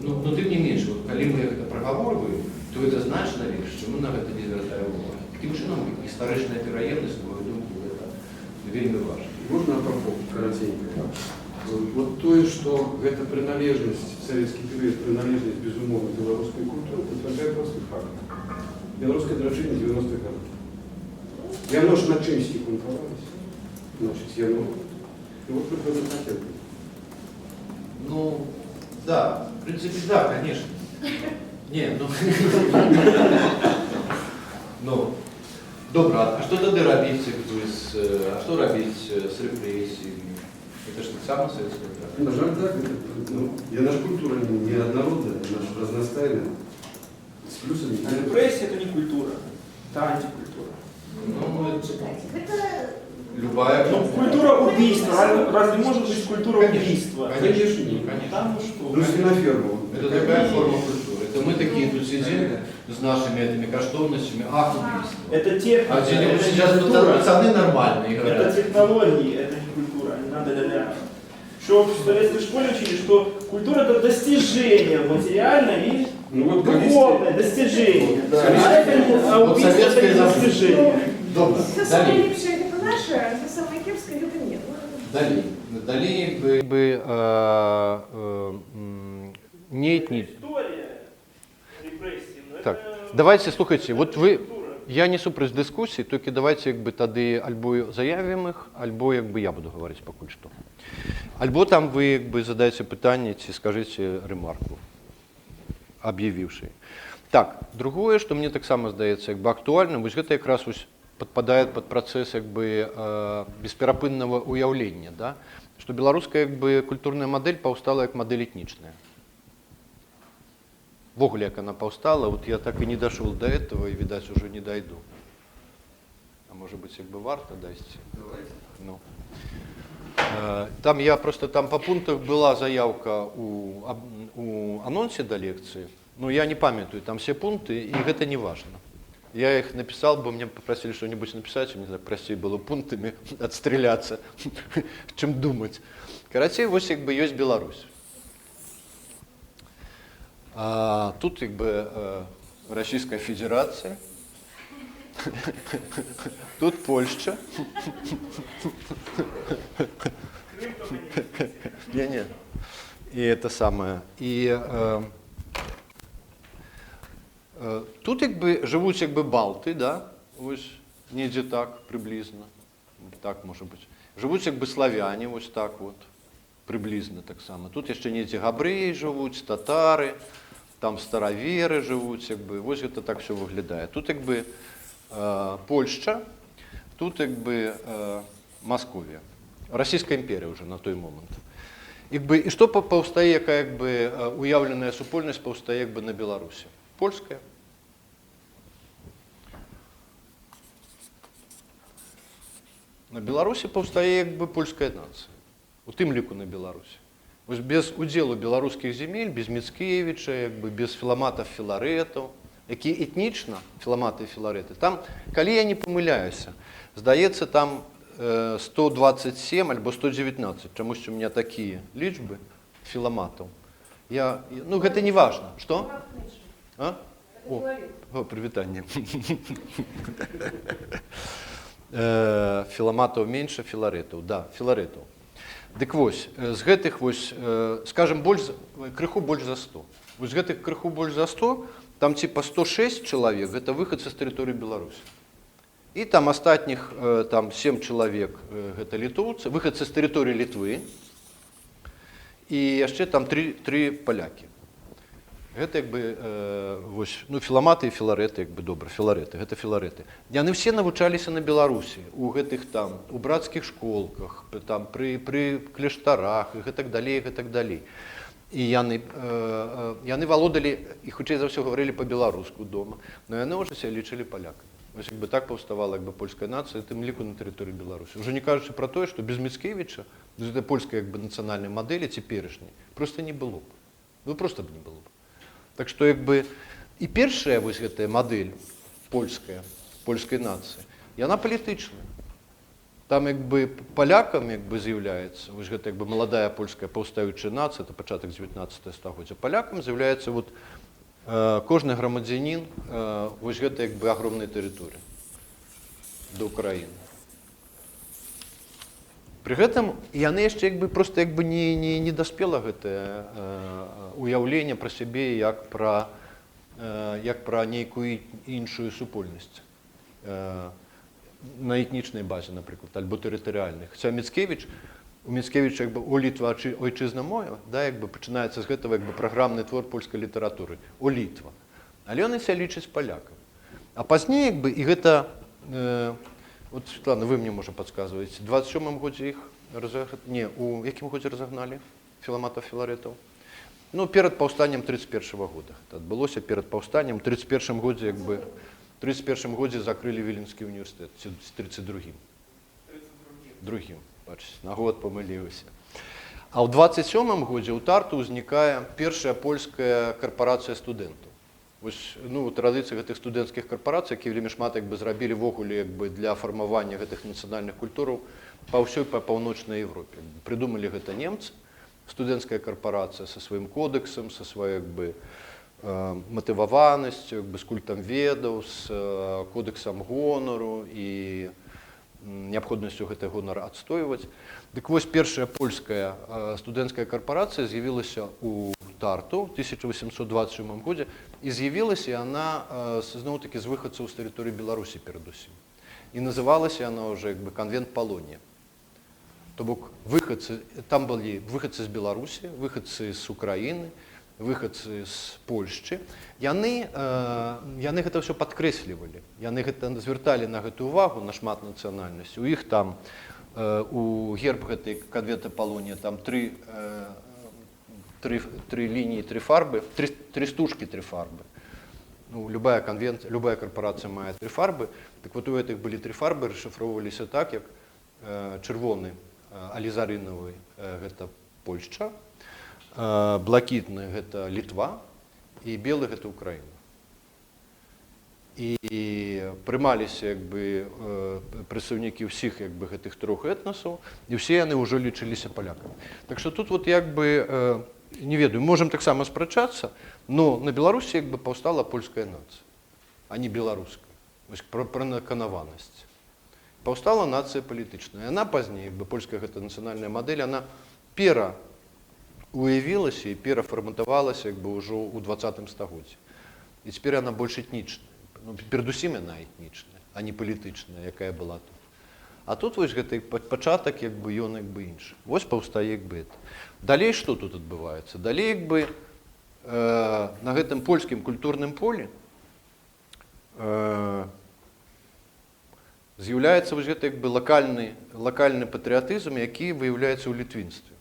ну, тым не менш, вот, калі мы гэта прагаворваем, то гэта значна лепш, чым мы на гэта не звяртаем увагі. Такім чынам, гістарычная пераемнасць, на мою думку, гэта вельмі важна. Можна апропо караценька? Вот тое, што гэта прыналежнасць, савецкі перыяд, прыналежнасць, безумоўна, беларускай культуры, пацвярджае просты факт. Беларускае адраджэнне 90-х гадоў. Яно ж на чымсьці грунтавалася. Значыць, яно... І вот прыкладна так я думаю. Ну, да, в принципе, да, конечно. Не, ну... ну, добра, а што тады рабіць, як бы, а што рабіць з рэпрэсіямі? Это ж таксама савецкая традыцыя. На жаль, так. Это, ну, яна ж культура не аднародная, яна ж разнастайная. С плюсами. А репрессии — это не культура, это антикультура. Ну, это Чакайце, гэта любая... Ну, культура убийства. Разве может быть культура Конечно. убийства? Конечно, нет. Конечно. Там ну что? Ну, свиноферма. Это такая форма культуры. Это мы такие тут сидим с нашими этими каштоўнасцямі, ах, убийство. Это техника, А где-нибудь это не сейчас культура. пацаны нормальные Это говорят. технологии, это не культура, не надо ля-ля. Еще в советской школе учили, что Культура это достижение материальное и Ну вот духовное достижение. Да. А это не, а Вот убийство это советская не забудка. достижение. Добра, Все самое далей. лепшае гэта наша, а все самое кепскае гэта не. Ну, Далей. Далей як бы, не етні... История репрессий. Но Так, это давайте, слухайте, вот вы, культура. я не супраць дыскусіі, толькі давайте як бы тады альбо заявім іх, альбо як бы я буду гаварыць пакуль што. Альбо там вы як бы задаеце пытанне ці скажыце рэмарку, аб'явіўшы. Так, другое, што мне таксама здаецца як бы актуальным, вось гэта якраз вось падпадае пад працэс як бы бесперапыннага уяўлення, да? Што беларуская як бы культурная мадэль паўстала як мадэль этнічная. Увогуле, як она паўстала, вот я так и не дошел до этого и, видать, уже не дойду. А может быть, як бы варта дайсці? Ну. Там я просто там по пунктах была заявка у анонсе до лекции, но я не памятаю там все пункты, и это не важно. Я их написал, бы мне попросили что-нибудь написать, и мне так простее было пунктами отстреляться, чем думать. Карацей, вось як бы ёсць Беларусь. А, тут як бы Российская Федерация, тут Польша. Не-не. И это самое. И тут як бы жывуць як бы балты, да? Вось недзе так прыблізна. Так можа быць. Жывуць як бы славяне, вось так вот, прыблізна таксама. Тут яшчэ недзе габрэі жывуць, татары, там стараверы жывуць, як бы, вось гэта так все выглядае. Тут як бы Польшча, тут як бы Масковія. Расійская імперія ўжо на той момант. Як бы, і што паўстае, якая як бы, уяўленая супольнасць паўстае як бы на Беларусі? Польская. На Беларусі паўстае як бы польская нацыя. У тым ліку на Беларусі. Вось без удзелу беларускіх земель, без Міцкевіча, як бы, без філаматаў філарэтаў, якія этнічна філаматы і філарэты, там, калі я не памыляюся, здаецца, там 127 альбо 119, чамусь у меня такія лічбы філаматаў. Ну, гэта не важно. Што? А? О, о, прывітанне. Філаматаў менш, філарэтаў, да, філарэтаў. Дык вось, з гэтых вось, скажем, крыху больш за 100. Вось з гэтых крыху больш за 100, там типа 106 чалавек, гэта выхадцы з тэрыторыі Беларусі. І там астатніх там 7 чалавек, гэта літоўцы, выхадцы з тэрыторыі Літвы, і яшчэ там 3 палякі. Гэта як бы, вось, ну, філаматы і філарэты, як бы добра, філарэты, гэта філарэты. Яны ўсе навучаліся на Беларусі, у гэтых там, у брацкіх школках, там, пры кляштарах і гэтак далей, і гэтак далей. І яны валодалі, і хутчэй за ўсё гаварылі па-беларуску дома, но яны ўжо сябе лічылі палякамі. Вось як бы так паўставала як бы польская нацыя, тым ліку на тэрыторыі Беларусі. Ужо не кажучы пра тое, што без Міцкевіча, без гэтай польскай як бы нацыянальнай мадэлі цяперашняй, просто не было б. Ну просто б не было б. Так што як бы і першая вось гэтая мадэль польская, польскай нацыі, яна палітычная. Там як бы палякам як бы з'яўляецца, вось гэта як бы маладая польская паўстаючая нацыя, это пачатак 19 стагоддзя, палякам з'яўляецца вот, кожны грамадзянін, вось гэта як бы агромнай тэрыторыі да Украіны. Пры гэтым яны яшчэ як бы просто як бы не даспела гэтае уяўленне пра сябе як пра нейкую іншую супольнасць. На этнічнай базе, напрыклад, альбо тэрытарыяльнай. Хаця Міцкевіч, у Міцкевіча як бы «О Літва, ойчызна моя», да, як бы пачынаецца з гэтага як бы праграмны твор польскай літаратуры «О Літва». Але ён і сябе лічыць палякам. А пазней як бы, і гэта, вот, Светлана, вы мне, можа, падказваеце, у 27-м годзе іх не, у якім годзе разагналі філаматаў філарэтаў? Ну, перад паўстаннем 31-го года. Гэта адбылося перад паўстаннем. У 31-м годзе, як бы, у 31-м годзе закрылі Віленскі універсітэт, ці з 32-м. Другім, бачыце, на год памылілася. А ў 27-м годзе ў Тарту ўзнікае першая польская карпарацыя студэнтаў. Вось, ну, традыцыя гэтых студэнцкіх карпарацый, якія вельмі шмат як бы зрабілі ўвогуле як бы для фармавання гэтых нацыянальных культураў па ўсёй па паўночнай Еўропе. Прыдумалі гэта немцы, Студэнцкая карпарацыя са сваім кодэксам, са сваёй, як бы, матываванасцю, як бы, з культам ведаў, з кодэксам гонару і неабходнасцю гэты гонар адстойваць. Дык вось, першая польская студэнцкая карпарацыя з'явілася ў Тарту в 1827 годзе, і з'явілася яна зноў-такі з выхадцаў з тэрыторыі Беларусі перадусім. І называлася яна ўжо, як бы, Канвент Палонія. То бок выхадцы, там былі выхадцы з Беларусі, выхадцы з Украіны, выхадцы з Польшчы. Яны гэта ўсё падкрэслівалі. Яны гэта звярталі на гэтую увагу, на шмат нацыянальнасці. У іх там у герб гэтай Канвента Палонія там тры лініі, тры фарбы, тры стужкі, тры фарбы. Ну, любая канвент, любая карпарацыя мае тры фарбы. Так вот, у гэтых былі тры фарбы, расшыфроўваліся так, як чырвоны алізарынавы, гэта Польшча, блакітны — гэта Літва, і белы — гэта Украіна. І прымаліся, як бы, прадстаўнікі ўсіх, як бы, гэтых трох этнасаў, і ўсе яны ўжо лічыліся палякамі. Так што тут вот, як бы, не ведаю, можам таксама спрачацца, но на Беларусі, як бы, паўстала польская нацыя, а не беларуская. Вось пра наканаванасць. Паўстала нацыя палітычная. Яна пазней, як бы, польская гэта нацыянальная мадэль, она пера уявілася і перафарматавалася, як бы, ўжо ў 20 стагоддзі. І цяпер яна больш этнічная. Ну, перадусім яна этнічная, а не палітычная, якая была тут. А тут вось гэты пачатак, як бы, ён, як бы, іншы. Вось паўстае, як бы, это. Далей што тут адбываецца? Далей, як бы, на гэтым польскім культурным полі з'яўляецца вось гэты, як бы, лакальны патрыятызм, які выяўляецца ў літвінстве.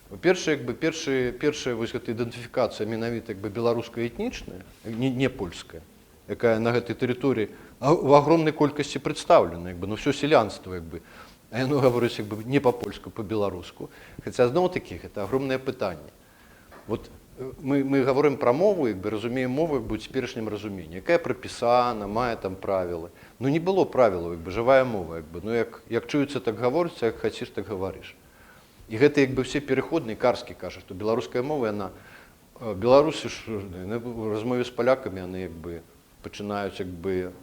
Па-першае, як бы, першая вось гэта ідэнтыфікацыя менавіта, як бы, беларуская этнічная, не польская, якая на гэтай тэрыторыі в огромнай колькасці прадстаўлена, як бы, ну, всё сялянства, як бы, а яно гаворыць, як бы, не па-польску, па-беларуску. Хаця зноў-такі гэта огромнае пытанне. Вот мы гаворым пра мову, як бы, разумеем мову, як бы, ў цяперашнім разуменні, якая прапісана, мае там правілы. Ну, не было правілаў, як бы, жывая мова, як бы, ну, як чуецца, так гаворыцца, як хацеш, так гаварыш. І гэта, як бы, все пераходныя. Карскі кажа, што беларуская мова, яна, беларусы ж, яны ў размове з палякамі, яны, як бы, пачынаюць, як бы,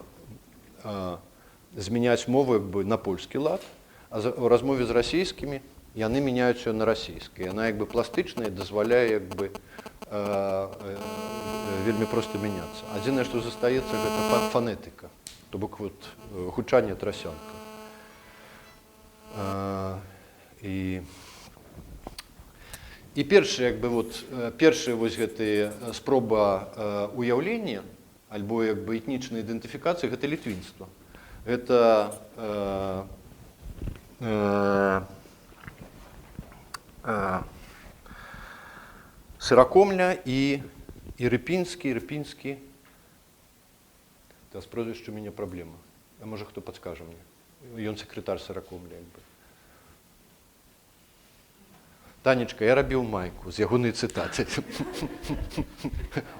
змяняць мову, як бы, на польскі лад, а у размове з расійскімі яны мяняюць ее на расійскай. Яна, як бы, пластычная, дазваляе, як бы, вельмі проста мяняцца. Адзінае, што застаецца, гэта фанетыка, то бок вот, гучанне, трасянка. І першы, як бы, вот, першы вось гэты спроба уяўлення альбо, як бы, этнічнай ідэнтыфікацыі — гэта літвінства. Гэта Сыракомля і Рыпінскі. Та, з прозвішча у мяне праблема. А можа, хто падскажа мне? Ён сакратар Сыракомля, як бы. Танечка, я рабіў майку з ягонай цытаты.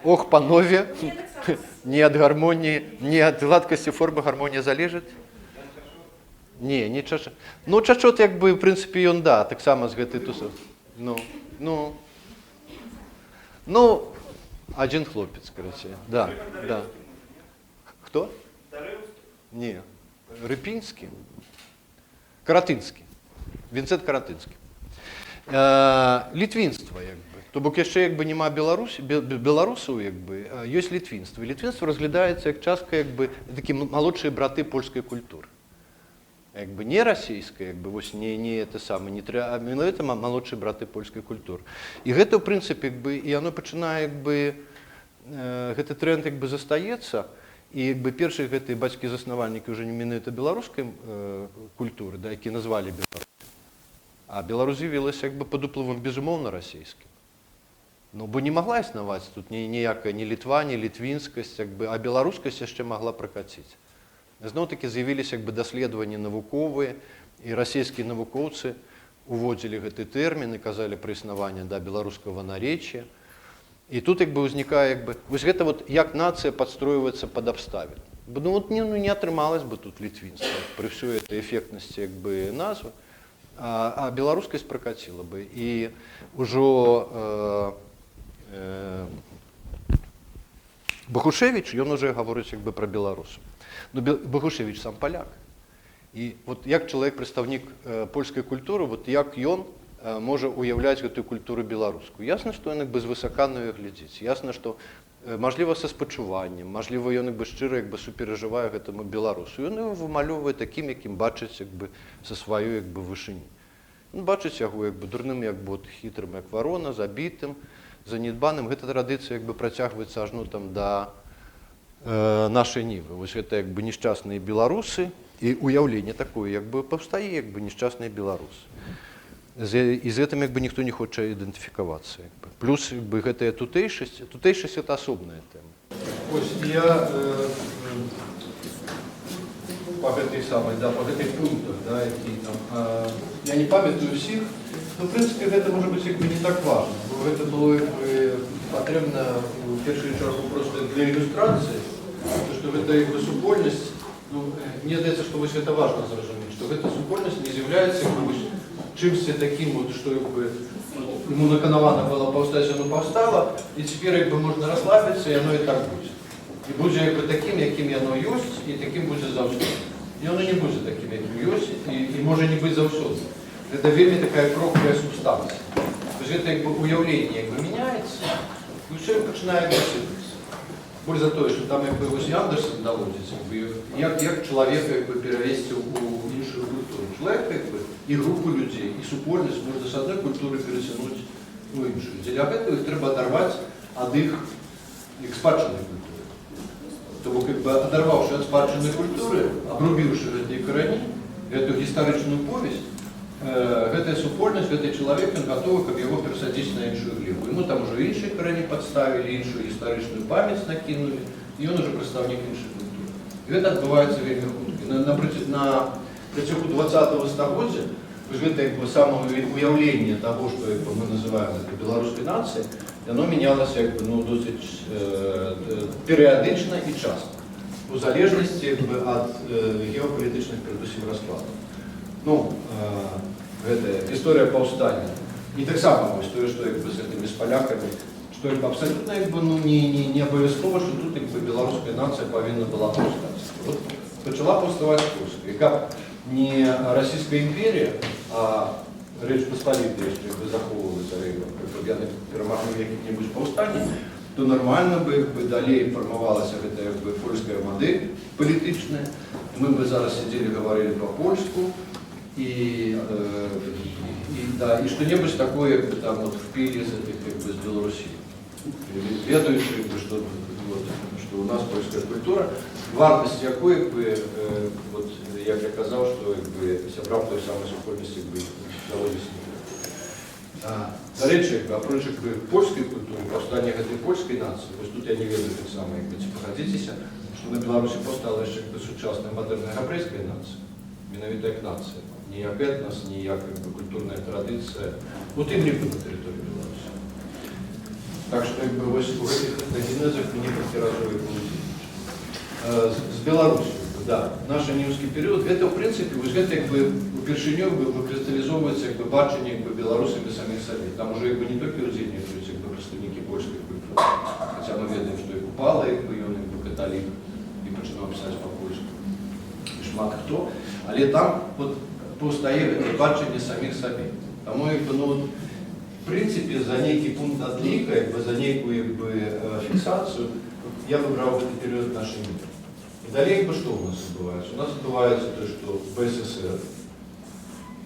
Ох, панове, не ад гармоніі, не ад гладкасці формы гармонія залежыць. Не, не Чачот. Ну, Чачот, як бы, в прынцыпе, ён, да, таксама з гэтай тусы. Ну. Ну, адзін хлопец, карацей. Да. Хто? Не. Рыпінскі. Каратынскі. Вінцэнт Каратынскі. Літвінства, як бы. То бок яшчэ, як бы, няма беларусаў, як бы, а ёсць літвінства. І літвінства разглядаецца як частка, як бы, такі малодшыя браты польскай культуры. Як бы не расійская, як бы, вось не это самае, не тры, а менавіта малодшыя браты польскай культуры. І гэта, ў прынцыпе, як бы, і яно пачынае, як бы, гэты тренд, як бы, застаецца, і, як бы, першыя гэтыя бацькі-заснавальнікі ўжо не менавіта беларускай культуры, да, які назвалі Беларусь. А Беларусь з'явілася, як бы, пад уплывам, безумоўна, расійскім. Ну, бо не магла існаваць тут ніякая ні Літва, ні літвінскасць, як бы, а беларускасць яшчэ магла пракаціць. Зноў-такі з'явіліся, як бы, даследаванні навуковыя, і расійскія навукоўцы уводзілі гэты тэрмін і казалі пра існаванне, да, беларускага нарэччя. І тут, як бы, ўзнікае, як бы, вось гэта вот, як нацыя падстройваецца пад абставіны. Бо, ну, вот, не, ну, не атрымалась бы тут літвінства пры ўсёй этой эфектнасці, як бы, назвы. А беларускасць пракаціла бы. І ўжо Багушэвіч, ён уже гаворыць як бы пра беларусаў. Ну, Багушэвіч сам паляк. І вот як чалавек, прадстаўнік польскай культуры, вот як ён можа уяўляць гэтую культуру беларускую? Ясна, што ён як бы звысака на яе глядзіць. Ясна, што мажліва, са спачуваннем, мажліва, ён як бы шчыра як бы суперажывае гэтаму беларусу. Ён яго вымалёўвае такім, якім бачыць як бы са сваёй як бы вышыні. Ён бачыць яго як бы дурным, як бот, хітрым, як варона, забітым, занедбаным. Гэта традыцыя як бы працягваецца ажно там да Нашай нівы. Вось гэта як бы несчасныя беларусы, і уяўленне такое як бы паўстае, як бы несчасныя беларусы. І з гэтым як бы ніхто не хоча ідэнтыфікавацца. Як бы. Плюс як бы гэтая тутэйшасць, тутэйшасць — это асобная тэма. Ось я па гэтай самай, да, па гэтых пунктах, да, які там, я не памятаю ўсіх, но, в прынцыпе, гэта можа быць як бы не так важна, бо гэта было як бы патрэбна у першую чаргу проста для ілюстрацыі, то што гэта як бы супольнасць, ну, мне здаецца, што вось гэта важна зразумець, што гэта супольнасць не з'яўляецца як бы вось чымсьці такім, вот, што як бы вот, ему наканавана было паўстаць, яно паўстала, і цяпер як бы можна расслабіцца, і яно і так будзе. І будзе як бы такім, якім яно ёсць, і такім будзе заўсёды. І яно не будзе такім, якім ёсць, і можа не быць заўсёды. Гэта вельмі такая крохкая субстанцыя. То есть гэта як бы уяўленне як бы мяняецца, і ўсё пачынае сыпацца. Больш за тое, што там як бы вось і Андэрсан даводзіць, як бы, як чалавека як бы перавесці ў іншую культуру. Чалавека як бы, і групу людзей, і супольнасць можна з адной культуры перацянуць у іншую. Дзеля гэтага іх трэба адарваць ад іх як спадчыннай культуры. То бок, як бы, адарваўшы ад спадчыннай культуры, абрубіўшы гэтыя карані, гэту гістарычную повесць, гэтая супольнасць, гэты чалавек, ён гатовы, каб яго перасадзіць на іншую глебу. Ему там ужо іншыя карані падставілі, іншую гістарычную памяць накінулі, і ён ужо прадстаўнік іншай культуры. І гэта адбываецца вельмі хутка. На працягу 20 стагоддзя вось гэта як бы самае уяўленне таго, што як бы мы называем это беларускай нацыяй, яно мянялася як бы, ну, досыць перыядычна і часта, у залежнасці як бы ад геапалітычных перадусім раскладаў. Ну, гэтая гісторыя паўстання. І таксама вось тое, што як бы з гэтымі з палякамі, што як бы абсалютна як бы, ну, не абавязкова, што тут як бы беларуская нацыя павінна была паўстаць. Вот пачала паўставаць польская. І каб не Расійская імперія, а Рэч Паспалітая яшчэ як бы захоўвалася, каб яны перамаглі ў якім-небудзь паўстанні, то нармальна бы як бы далей фармавалася гэта як бы польская мадэль палітычная. Мы бы зараз сидзелі, гаварылі па-польску, і, да, і что-нибудь такое як бы там вот впили из этих как бы з Беларуси. Ведаючы, як бы, что, вот, что у нас польская культура, вартасць якой, як бы, вот, як я казаў, што як бы, сябрам той самай супольнасці як бы, даводзіць не трэба. Дарэчы, як бы, апроч як бы, польскай культуры, паўстання гэтай польскай нацыі, вось тут я не ведаю таксама, як бы, ці пагадзіцеся, што на Беларусі паўстала яшчэ як бы, сучасная мадэрная габрэйская нацыя, менавіта як нацыя, не як этнас, не як бы, культурная традыцыя, у тым ліку на тэрыторыі Беларусі. Так што як бы, вось у гэтых этнагенезах мы некалькі разоў як бы удзельнічалі. З Беларусю, да, наш ніўскі перыяд, гэта, ў прынцыпе, вось гэта як бы упершыню як бы выкрысталізоўваецца як бы бачанне як бы беларусамі саміх сабе. Там уже як бы не толькі ўдзельнічаюць як бы прадстаўнікі польскай культуры, хаця мы ведаем, што і Купала, як бы ён як бы каталік і пачынаў пісаць па-польску, і шмат хто, але там вот паўстае гэта бачанне саміх сабе. Таму як бы, ну, вот, в прынцыпе, за нейкі пункт адліка, як бы, за нейкую як бы, фіксацыю я выбраў гэты перыяд Нашай нівы. І далей як бы, што ў нас адбываецца? У нас адбываецца то, што БССР,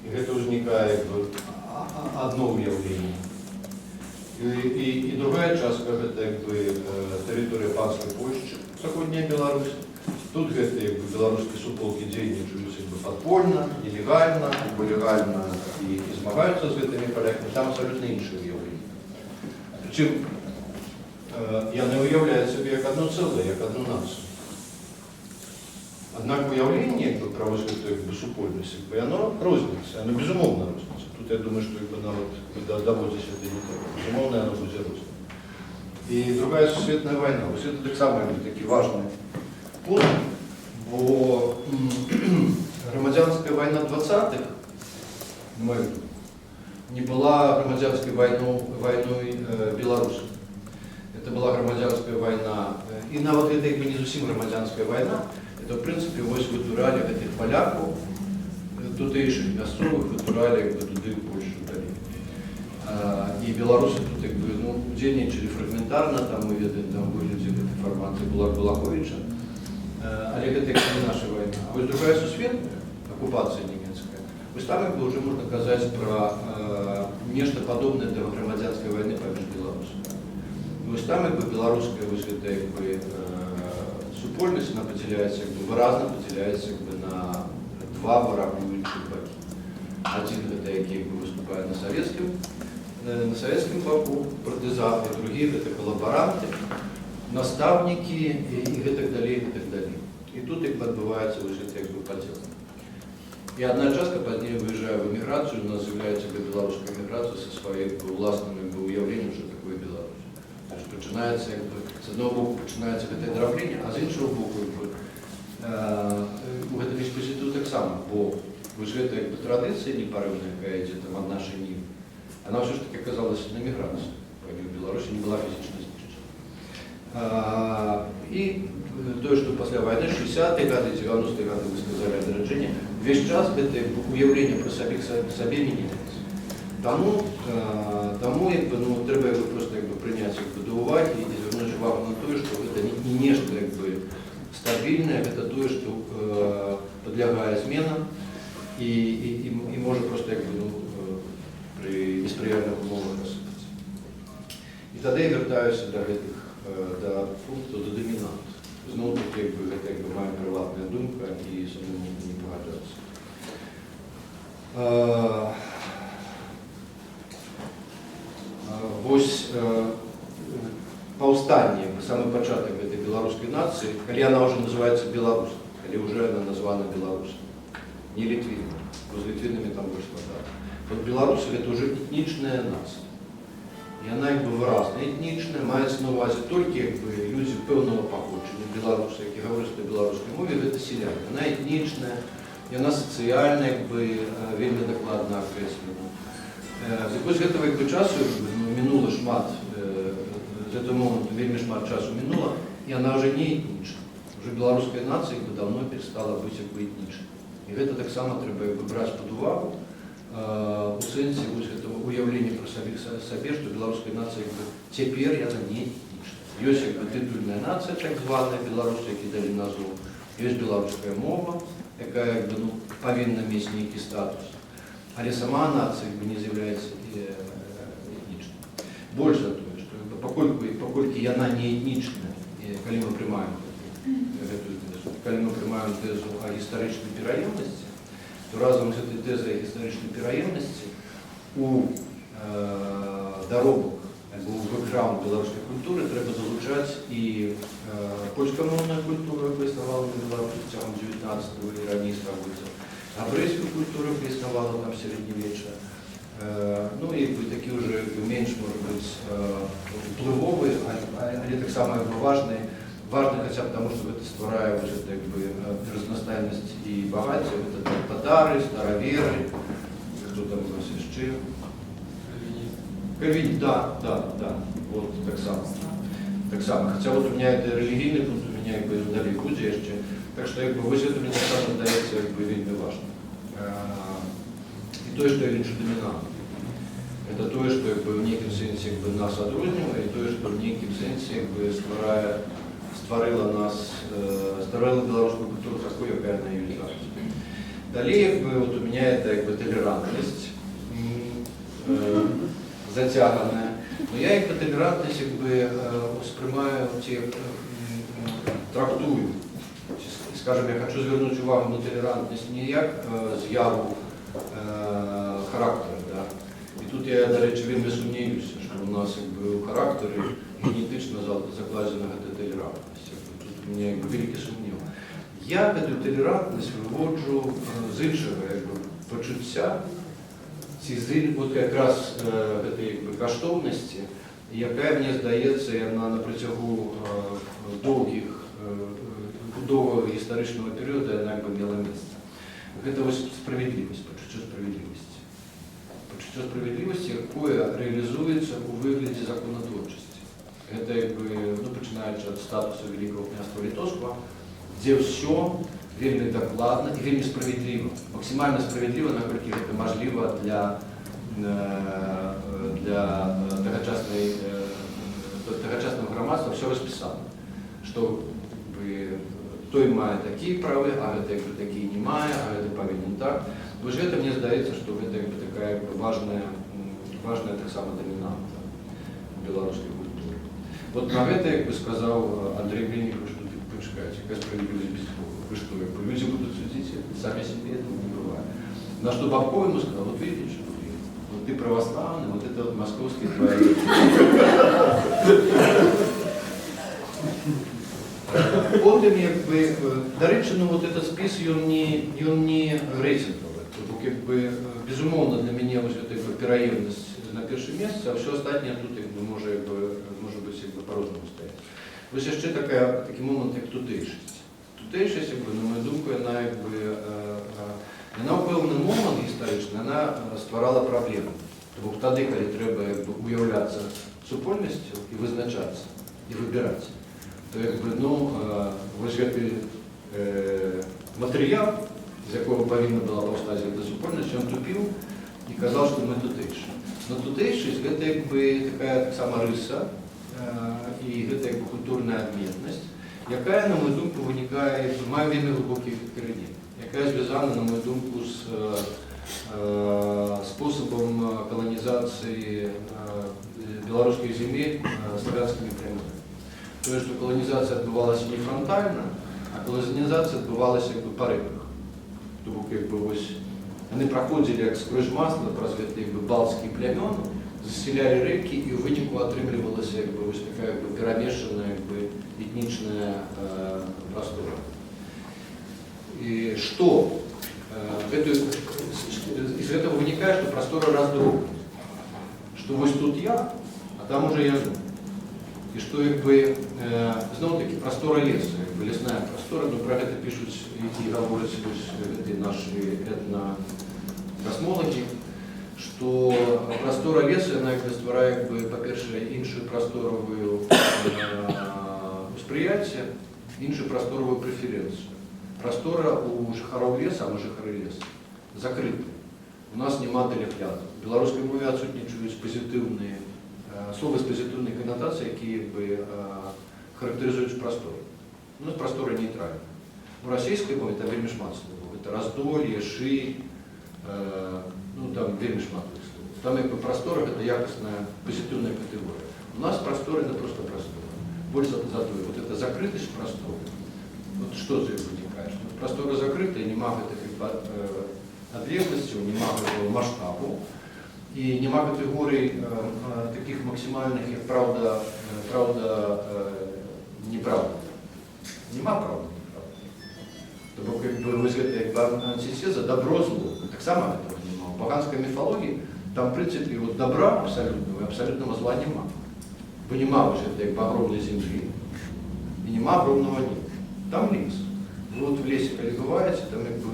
і гэта ўзнікае як бы, адно ўяўленне. І другая частка гэта як бы, тэрыторыя панскай Польшчы, заходняя Беларусь. Тут гэта як бы, беларускія суполкі дзейнічаюць як бы, падпольна, нелегальна, альбо легальна і змагаюцца з гэтымі палякамі. Там абсалютна іншае ўяўленне. Прычым яны ўяўляюць сабе як адно цэлае, як адну нацыю. Аднак уяўленне як бы, пра вось гэту як бы, супольнасць, як бы, яно розніцца, яно безумоўна розніцца. Тут я думаю, што як бы, нават даводзіць гэта не трэба. Безумоўна, яно будзе розным. І Другая сусветная вайна. Вось гэта таксама як бы, такі важны пункт, бо грамадзянская вайна 20-х На мою думку. Не была грамадзянскай вайной беларусаў. Это была грамадзянская вайна. І нават гэта як бы не зусім грамадзянская вайна. Это, в принципе, вось вытуралі гэтых палякаў, тутэйшых мясцовых вытуралі як бы туды, ў Польшу далей. І беларусы тут як бы, ну, удзельнічалі фрагментарна, там мы ведаем, там выглядзе гэтай фармацыі Булак Балаховіча. Але гэта як бы не наша вайна. А вось другая сусветная, акупацыя нямецкая, вось там як бы ўжо можна казаць пра нешта падобнае да грамадзянскай вайны паміж беларусамі. І вось там як бы беларуская вось гэта як бы супольнасць, она падзяляецца, як бы выразна падзяляецца як бы на два варагуючых бакі. Адзін — гэта які як бы выступае на савецкім баку, партызаны, другі — гэта калабаранты, настаўнікі і гэтак далей, і гэтак далей. І тут як бы адбываецца вось гэта як бы падзел. І адна частка пазней выязджае в эміграцыю, у нас з'яўляецца як бы беларуская эміграцыя са сваім як бы уласным як бы уяўленнем, што такое Беларусь. То есть пачынаецца як бы, з аднаго боку пачынаецца гэтае драбленне, а з іншага боку як бы, у гэтым ёсць пазітыў таксама, бо вось гэта як бы традыцыя непарыўная, якая ідзе там ад Нашай Нівы, она ўсё ж таки аказалася на міграцыі, бо не ў Беларусі, не была фізічна знішчана. І тое, што пасля вайны 60-е гады, 90-е гады, вы сказалі, адраджэнне, увесь час гэта як бы уяўленне пра сабе, сабе мяняецца. Таму як бы, ну, трэба як бы просто як бы прыняць як бы да ўвагі і звярнуць увагу на тое, што гэта не нешта як бы стабільнае, гэта тое, што падлягае зменам і можа просто як бы, ну, пры неспрыяльных умовах рассыпацца. І тады я вяртаюся да гэтых да пункту, да дамінант. Зноў такі як бы гэта як бы моя прыватная думка, і са мной можна не пагаджацца. Вось паўстанне, як бы самы пачатак гэтай беларускай нацыі, калі яна ўжо называецца беларус, калі ўжо яна названа беларусам, не літвінам, бо з літвінамі там больш складана. Вот беларусы — гэта ўжо этнічная нацыя. Яна як бы выразна этнічная, маецца на ўвазе толькі як бы людзі пэўнага паходжання, беларусы, які гавораць на беларускай мове, гэта сяляне. Яна этнічная, яна сацыяльна як бы вельмі дакладна акрэслена. З вось гэтага як бы часу як бы, ну, мінула шмат, з гэтага моманту вельмі шмат часу мінула, і яна ўжо не этнічна. Уже беларуская нацыя як бы давно перестала быць як бы этнічнай. І гэта таксама трэба як бы браць пад увагу у сэнсе вось гэтага уяўлення пра сабе, што беларуская нацыя як бы цяпер яна не этнічная. Ёсць як бы тытульная нацыя, так званая беларусы, які далі назву, ёсць беларуская мова, якая як бы, ну, павінна мець нейкі статус. Але сама нацыя як бы не з'яўляецца этнічнай. Больш за тое, што як бы, паколькі яна не этнічная, і калі мы прымаем гэтую тэзу, калі мы прымаем тэзу о гістарычнай пераемнасці, то разам з гэтай тэзай гістарычнай пераемнасці у даробак альбо ў бэкграунд беларускай культуры трэба залучаць і польскамоўную культуру, якая існавала на Беларусі цягам 19 і раней стагоддзя, габрэйскую культуру, якая існавала там сярэднявечча, ну і як бы такі ўжо як бы менш, можа быць, уплывовы, але таксама як бы важны хаця б таму, што гэта стварае вось гэта як бы разнастайнасць і багацце, гэта там татары, стараверы, хто там у нас яшчэ? Кальвіні, да, вот таксама. Таксама. Хаця вот у меня это рэлігійны пункт, у меня як бы далей будзе яшчэ. Так што як бы вось гэта мне таксама здаецца як бы вельмі важна. І тое, што я лічу дамінантам. Это тое, што як бы ў нейкім сэнсе як бы нас адрознівае, і тое, што ў нейкім сэнсе як бы стварыла нас, стварыла беларускую культуру такую, якая яна ёсць зараз. Далей, як бы, вот у меня это як бы толерантность зацяганая. Но я як бы толерантность як бы успрымаю ці трактую. Ці, скажем, я хочу звярнуць увагу на толерантность не як з'яву характара, да? І тут я, дарэчы, вельмі сумнеюся, што у нас як бы у характары генетычна закладзена гэта талерантнасць. Як бы тут у меня як бы вялікі сумнеў. Я гэтую талерантнасць выводжу з іншага як бы пачуцця, ці от якраз гэтай як бы каштоўнасці, якая, мне здаецца, яна на працягу доўгага гістарычнага перыяду яна як бы мела месца. Гэта вось справядлівасць, пачуццё справядлівасці. Пачуццё справядлівасці, якое рэалізуецца ў выглядзе законатворчасці. Гэта як бы, ну, пачынаючы ад статусу Вялікага Княства Літоўскага, дзе ўсё вельмі дакладна і вельмі справядліва, максімальна справядліва, наколькі гэта мажліва для тагачаснага грамадства, все распісана, што як бы, той мае такія правы, а гэта як бы такі не мае, а гэта павінен так. Вось гэта, мне здаецца, што гэта як бы такая як бы важная таксама дамінанта беларускай культуры. Вот на гэта як бы сказаў Андрэй Мельнікаў, што ты пачакайце, якая справядлівасць без Бога? Вы што, як бы людзі будуць судзіць самі сябе, этого не бывает. На что Бабко ему сказал: «Вот видишь, Андрей, вот ты православный, вот это вот московский твои». Потым, як бы, дарэчы, ну вот этот спіс, ён не рэйтынгавы. То бок, як бы, безумоўна, для мяне вось гэта, як бы, пераемнасць на першым месцы, а ўсё астатняе тут, як бы, можа, як бы, можа быць, як бы, па-рознаму стаяць. Вось яшчэ такі момант, як тутэйшасць. Тутэйшасць, як бы, на мою думку, яна, як бы, яна ў пэўны момант гістарычны, яна стварала праблему. То бок тады, калі трэба, як бы, уяўляцца супольнасцю і вызначацца, і выбірацца, то як бы, ну, вось гэты матэрыял, з якога павінна была паўстаць гэта супольнасць, ён тупіў і казаў, што мы тутэйшыя. Но тутэйшасць — гэта як бы такая таксама рыса, і гэта як бы культурная адметнасць, якая, на мою думку, вынікае, як бы, мае вельмі глыбокія карані, якая звязана, на мою думку, з спосабам каланізацыі беларускіх земель славянскімі плямёнамі. Тое, што каланізацыя адбывалася не франтальна, а каланізацыя адбывалася як бы па рэках. То бок, як бы, вось, яны праходзілі як скрозь масла праз гэтыя як бы балцкія плямёны, заселялі рэкі, і ў выніку атрымлівалася як бы вось такая як бы перамешаная як бы этнічная прастора. І што? З гэтага вынікае, што прастора раздроблена. Што вось тут я, а там уже я. І што як бы, зноў-такі прастора лесу, як бы лясная прастора, ну, пра гэта пішуць і гавораць вось гэтыя нашы этнакасмолагі, што прастора лесу, яна як бы стварае, як бы, па-першае, іншую прасторавую успрыяцце, іншую прасторавую прэферэнцыю. Прастора у жыхароў леса, а мы жыхары леса, закрыты. У нас няма далягляду. У беларускай мове адсутнічаюць пазітыўныя словы з пазітыўнай канатацыяй, якія як бы характарызуюць прастору. У нас прастора нейтральная. У расійскай мове там вельмі шмат словаў. Это раздолье, ширь, ну, там вельмі шмат слоў. Там як бы прастора — гэта якасная пазітыўная катэгорыя. У нас прастора — это просто прастора. Больш за тое, вот эта закрытасць прасторы, вот што з ёй вынікае? Што прастора закрытая, няма гэтых як бы адлегласцяў, няма гэтага маштабу і няма катэгорый такіх максімальных, як праўда, праўда, неправда. Няма праўды, неправды. То бок, як бы, вось гэта як бы антытэза добро зло. Таксама гэтага няма. У паганскай міфалогіі там, в прынцыпе, вот добра абсалютнага і абсалютнага зла няма. Бо няма вось гэтай як бы огромной землі і няма огромного неба. Там лес. Вы вот в лесе, калі бываеце, там як бы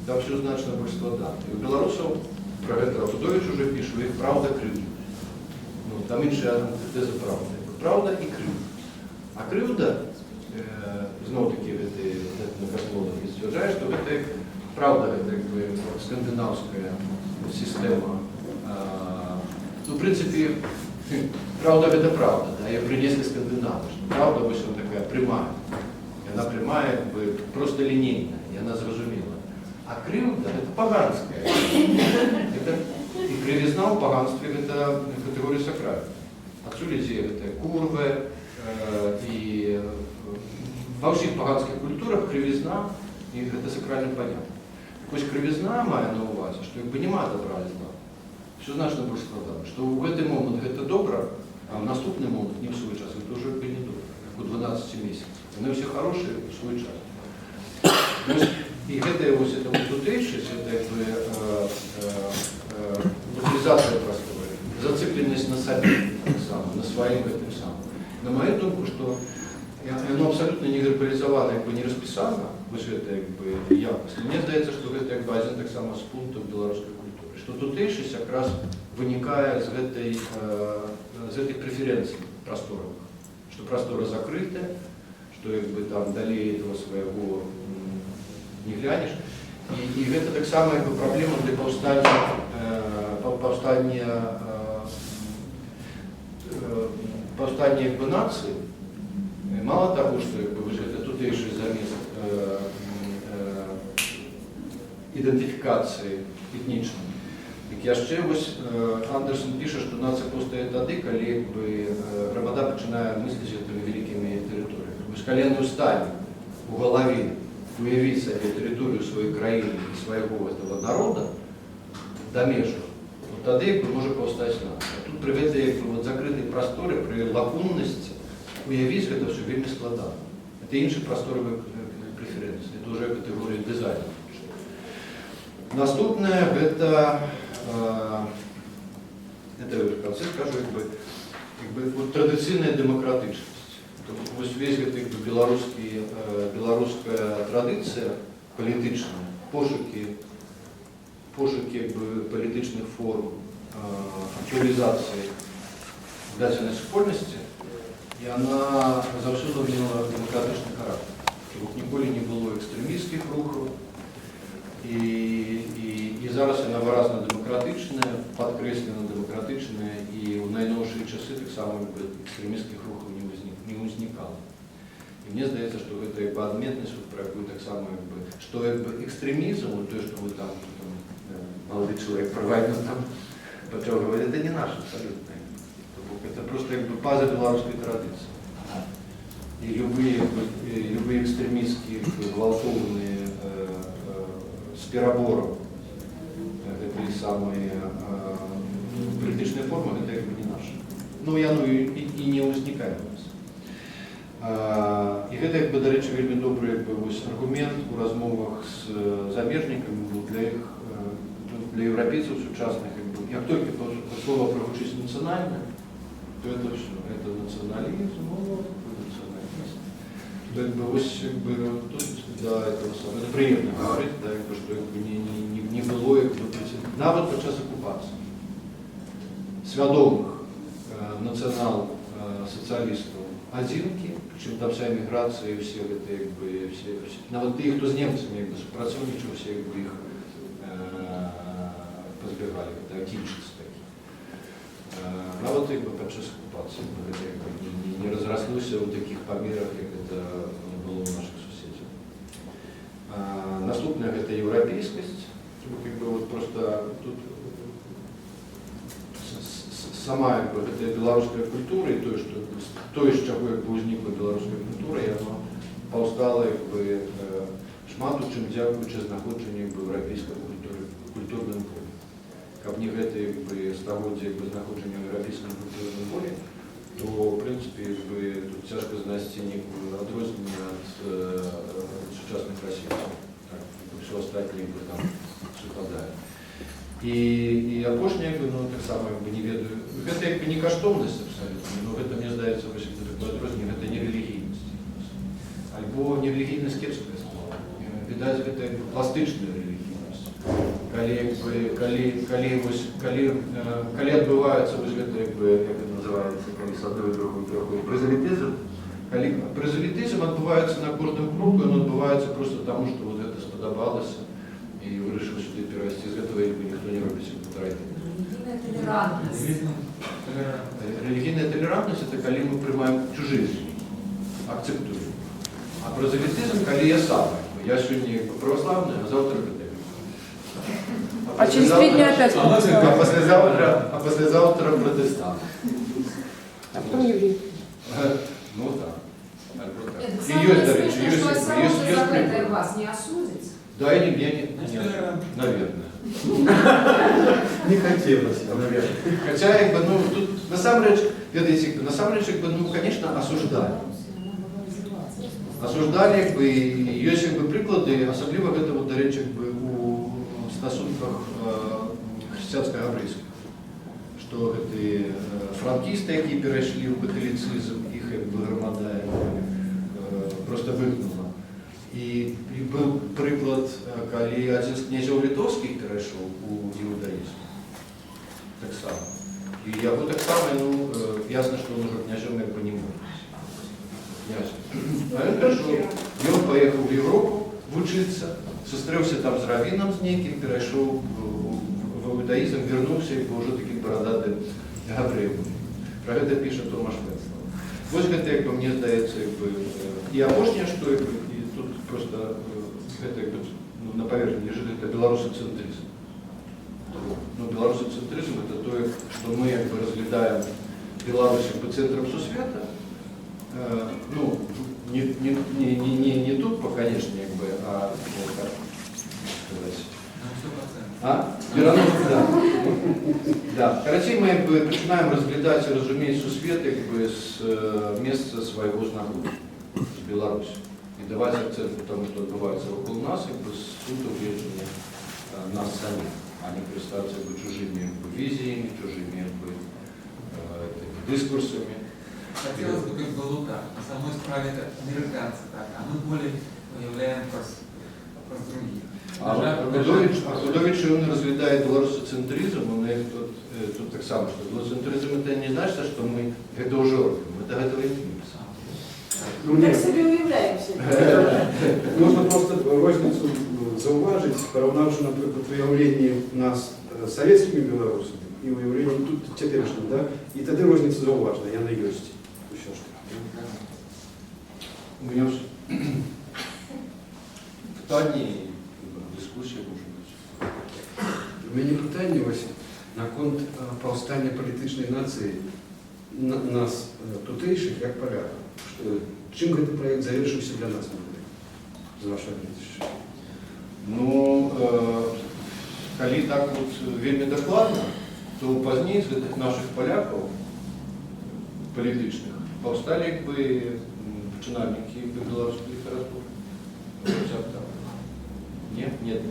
там все значна больш складана. І у беларусаў, про гэта Акудовіч уже піша, у іх праўда крыўда. Ну, там іншая антытэза праўды. Праўда і крыўда. А крыўда, зноў-такі гэты этнакасмолагі сцвярджае, што гэта як праўда, гэта як бы скандынаўская сістэма. Ну, в прынцыпе, праўда — гэта праўда, да, яе прынеслі скандынавы, што праўда вось она такая прямая. Яна прямая, як бы просто лінейная, яна зразумела. А крыўда — это паганская. Это, і крывізна ў паганстве — гэта катэгорыя сакральная. Адсюль ідзе гэтыя курвы, і ва ўсіх паганскіх культурах крывізна і гэта сакральны панятак. Так вось, крывізна мае на ўвазе, што як бы няма добра і зла. Все значна больш складана. Што ў гэты момант гэта добра, а ў наступны момант, не ў свой час, гэта ўжо як бы не добра, як у 12 месяцаў. Яны ўсе хорошыя ў свой час. Вось, і гэтая вось эта вот тутэйшасць, это як бы локалізацыя прасторы, зацыкленасць на сабе таксама, на сваім гэтым самым. На мою думку, што яно абсалютна не вербалізавана, як бы не распісана, вось гэта як бы якасць. Мне здаецца, што гэта як бы адзін таксама з пунктаў беларускай культуры, што тутэйшасць якраз вынікае з гэтых прэферэнцый прасторавых, што прастора закрытая, што як бы там далей этого свайго не глянеш. І гэта таксама як бы праблема для паўстання як бы нацыі. Мало таго, што як бы вось гэта тутэйшасць замест ідэнтыфікацыі этнічнай. Так яшчэ вось Андэрсан піша, што нацыя паўстае тады, калі як бы грамада пачынае мысліць гэтымі вялікімі тэрыторыямі. Вось калі яны ў стане у галаве уявіць сабе тэрыторыю сваёй краіны і свайго этого народа да межаў, вот тады як бы можа паўстаць нацыя. А тут пры гэтай як бы, вот, закрытай прасторы, пры лакуннасці уявіць гэта ўсё вельмі складана. Это іншы прасторавы прэферэнцыі, это уже катэгорыя дызайну. Наступнае гэта я в конце скажу, як бы, вот, традыцыйная дэмакратычнасць. То бок вось весь гэты як бы, беларуская традыцыя палітычная, пошукі як бы, палітычных форм актуалізацыі дадзенай супольнасці, і она заўсёды мела дэмакратычны характар. То бок ніколі не было экстрэмісцкіх рухаў, і зараз яна выразна дэмакратычная, падкрэслена дэмакратычная, і ў найноўшыя часы таксама як бы, экстрэмісцкіх рухаў не ўзнікала. І мне здаецца, што гэта як бы адметнасць, вот, пра якую таксама як бы, што як бы экстрэмізм, вот тое, што вы там, малады чалавек пра вайну там пачаў гаварыць, это не наш абсалютна. То бок это просто як бы база беларускай традыцыі. І любые экстрэмісцкія, як бы, гвалтоўныя, з перабором гэтай самай палітычнай формы, гэта як бы не наша. Ну, яно і не ўзнікае у нас. І гэта, як бы, дарэчы, вельмі добры як бы, вось, аргумент у размовах з замежнікамі, бо для іх, для еўрапейцаў сучасных, як бы, як толькі слова прагучыць «нацыянальна», то это все, это национализм, о, какой националист. То як бы, вось, як бы, тут, да, этого самого, это прыемна гаварыць, да, як бы, што як бы, не было, як бы, нават падчас акупацыі свядомых нацыянал-сацыялістаў адзінкі, прычым там вся эміграцыя і все гэта, як бы, все, нават тыя, хто з немцамі як бы, супрацоўнічаў, все як бы, іх пазбягалі, гэта акінчыцы такі. Нават як бы, падчас акупацыі як бы, гэта, як бы, не разраслося ў такіх памерах, як гэта было ў нашых суседзяў. Наступнае гэта еўрапейскасць, як бы, вот просто тут сама як бы, гэтая беларуская культура і тое, што тое, з чаго як бы, ўзнікла беларуская культура, і яно паўстала як бы, шмат у чым дзякуючы знаходжанню як бы, еўрапейскай культуры, культурным поле. Каб не гэта як бы, стагоддзе як бы, знаходжання ў еўрапейскім культурным поле, то в прынцыпе як бы, тут цяжка знайсці нейкую адрозненне ад сучасных расійцаў. Так, як бы, всё астатняе як бы, там супадае. І апошняе, як бы, ну, таксама як бы, не ведаю, гэта як бы не каштоўнасць абсалютна, но гэта, мне здаецца, вось, як бы, такое адрозненне, гэта не рэлігійнасць. Альбо не рэлігійнасць — кепскае слова. Відаць, гэта як бы пластычная рэлігійнасць. Калі, як бы, калі, вось, калі адбываецца вось гэта, як бы, як это называецца, калі з адной у другую пераходзіць, празелітызм, калі празелітызм адбываецца на кожным кроку, ён адбываецца просто таму, што вот гэта спадабалася і вырашыў сюды перайсці, з гэтага як бы ніхто не робіць як бы трагедію. Рэлігійная талерантнасць. Рэлігійная талерантнасць — это калі мы прымаем чужыя рэлігіі, акцэптуем. А празелітызм, калі я сам, я сёння як бы праваслаўны, а заўтра каталік. А через 3 дня опять А послезавтра протестант. А потом еврей. Ну так. Альбо так. Нет, І самое ёсць, дарэчы, смешное, ёсць, что ёсць, осторожно ёсць за это прыклад. вас не осудить. Да, и не, не, наверное. Не хотелось, наверное. Хотя, як бы, ну, тут, насамрэч, ведаеце, як бы, насамрэч, як бы, ну, конечно, осуждали. Осуждали, як бы, і ёсць, як бы, прыклады, асабліва гэта, вот, дарэчы, як бы, у стасунках хрысціянска-габрэйскіх, што гэты франкісты, якія перайшлі ў каталіцызм, іх, як бы, грамада, як бы, просто выгнала. І быў прыклад, калі адзін з князёў літоўскіх перайшоў у іудаізм. Таксама. І яго таксама, ну, ясна, што ён ужо князём як бы не мог быць. Князем. А ён прыйшоў, ён паехаў в Европу вучыцца, сустрэўся там з равінам з нейкім, перайшоў в іудаізм, вярнуўся і быў ужо такім барадатым габрэем. Пра гэта піша Томаш Венцлаў. Вось гэта, як бы, мне здаецца, як бы, і апошняе, што як бы, і тут просто гэта, як бы, ну, на паверхні лежыць, гэта беларусацэнтрызм. Ну, беларусацэнтрызм — это тое, што мы як бы разглядаем Беларусь як бы цэнтрам сусвета. Ну, не тупо, конечно, як бы, а, ну, как сказать, а? Перанос, да. Да. Карацей, мы як бы пачынаем разглядаць і разумець сусвет як бы з месца свайго знаходжання, з Беларусі. І даваць акцэнт таму, што адбываецца вакол нас, як бы з пункту гледжання нас саміх, а не карыстацца як бы чужымі як бы візіямі, чужымі як бы дыскурсамі. Хотелось бы, как было так. На самой справе это американцы так, а мы более уяўляем праз других. А Акудовіч, ён разглядае беларусацэнтрызм, он их тут таксама, што беларусацэнтрызм — это не значит, што мы гэта ўжо робім, мы да гэтага імкнемся. Ну, не, Так сабе уяўляем себе. Можна проста розніцу заўважыць, параўнаўшы, напрыклад, уяўленне нас савецкімі беларусамі і уяўленне тут цяперашнім, да? І тады розніца заўважна, яна ёсць. Усё ж такі. У меня ўсё. Пытанні, дыскусія можа быць. У мяне пытанне вось наконт паўстання палітычнай нацыі нас, тутэйшых, як палякаў. Чым гэты праект завершыўся для нас, напрыклад, з вашага гледзішча? Ну, калі так вот вельмі дакладна, то пазней з гэтых нашых палякаў палітычных паўсталі як бы пачынальнікі як бы беларускай літаратуры. Хаця б так. Не? Нет.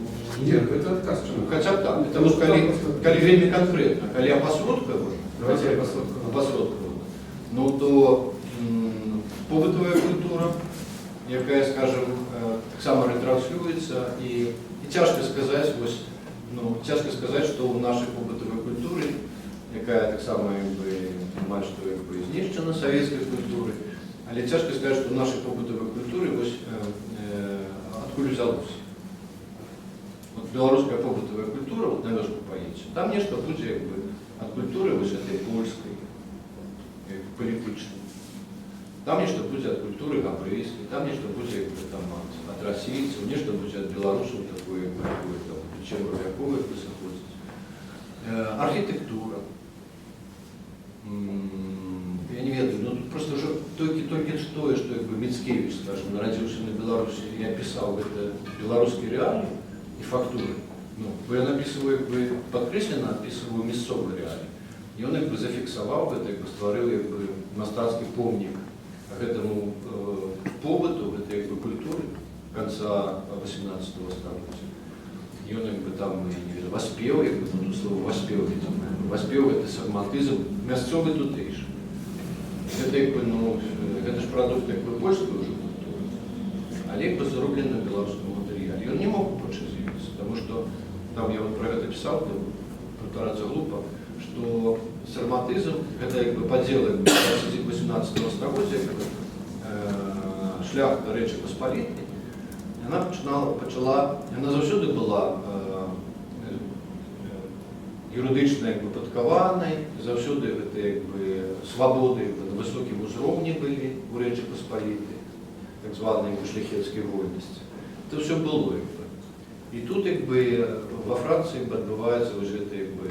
Не, гэта адказ чаму? Хаця б так. Потому что калі вельмі канкрэтна, калі апасродкава, Давайте апасродкава. Апасродкава, ну то побытавая культура, якая, скажем, таксама рэтранслюецца, і цяжка сказаць, вось, ну, цяжка сказаць, што ў нашай побытавай культуры, якая таксама як бы амаль што як бы знішчана савецкай культуры, але цяжка сказаць, што ў нашай побытавай культуры вось, адкуль узялося. Вот беларуская побытавая культура, вот на вёску паедзеце, там нешта будзе як бы ад культуры вось этой польскай, як бы, палітычнай. Там нешта будзе ад культуры габрэйскай, там нешта будзе як бы, там, ад расійцаў, нешта будзе ад беларусаў такое, як бы, такое, там, чэмбравяковае сыходзіць. Архітэктура. Я не ведаю, ну тут просто ўжо толькі тое, што як бы Міцкевіч, скажем, нарадзіўся на Беларусі і апісаў гэта беларускія рэаліі і фактуры. Ну, бо ён апісваў, як бы, падкрэслена апісваў мясцовыя рэаліі. І ён як бы зафіксаваў гэта, як бы стварыў як бы мастацкі помнік гэтаму побыту, гэтай як бы культуры конца 18 стагоддзя. І ён як бы там, я не ведаю, васпеў, як бы, ну, тут слово васпеў, видимо, як бы, васпеў гэты сарматызм мясцовы тутэйшы. Гэта як бы, ну, гэта ж прадукт як бы польскай ўжо культуры, але як бы зроблены на беларускам матэрыяле. Ён не мог у Польшчы з'явіцца, таму што там я вот пра гэта пісаў, то паўтарацца глупа, што сарматызм гэта як бы падзел як бы 18 стагоддзя, як бы, шляхта Рэчы Паспалітай, яна пачала, яна заўсёды была юрыдычна як бы падкаванай, заўсёды гэта як бы свабоды як бы на высокім узроўні былі ў Рэчы Паспалітай, так званыя як бы шляхецкія вольнасці. Это все было як бы. І тут як бы во Францыі як бы адбываецца вось гэта як бы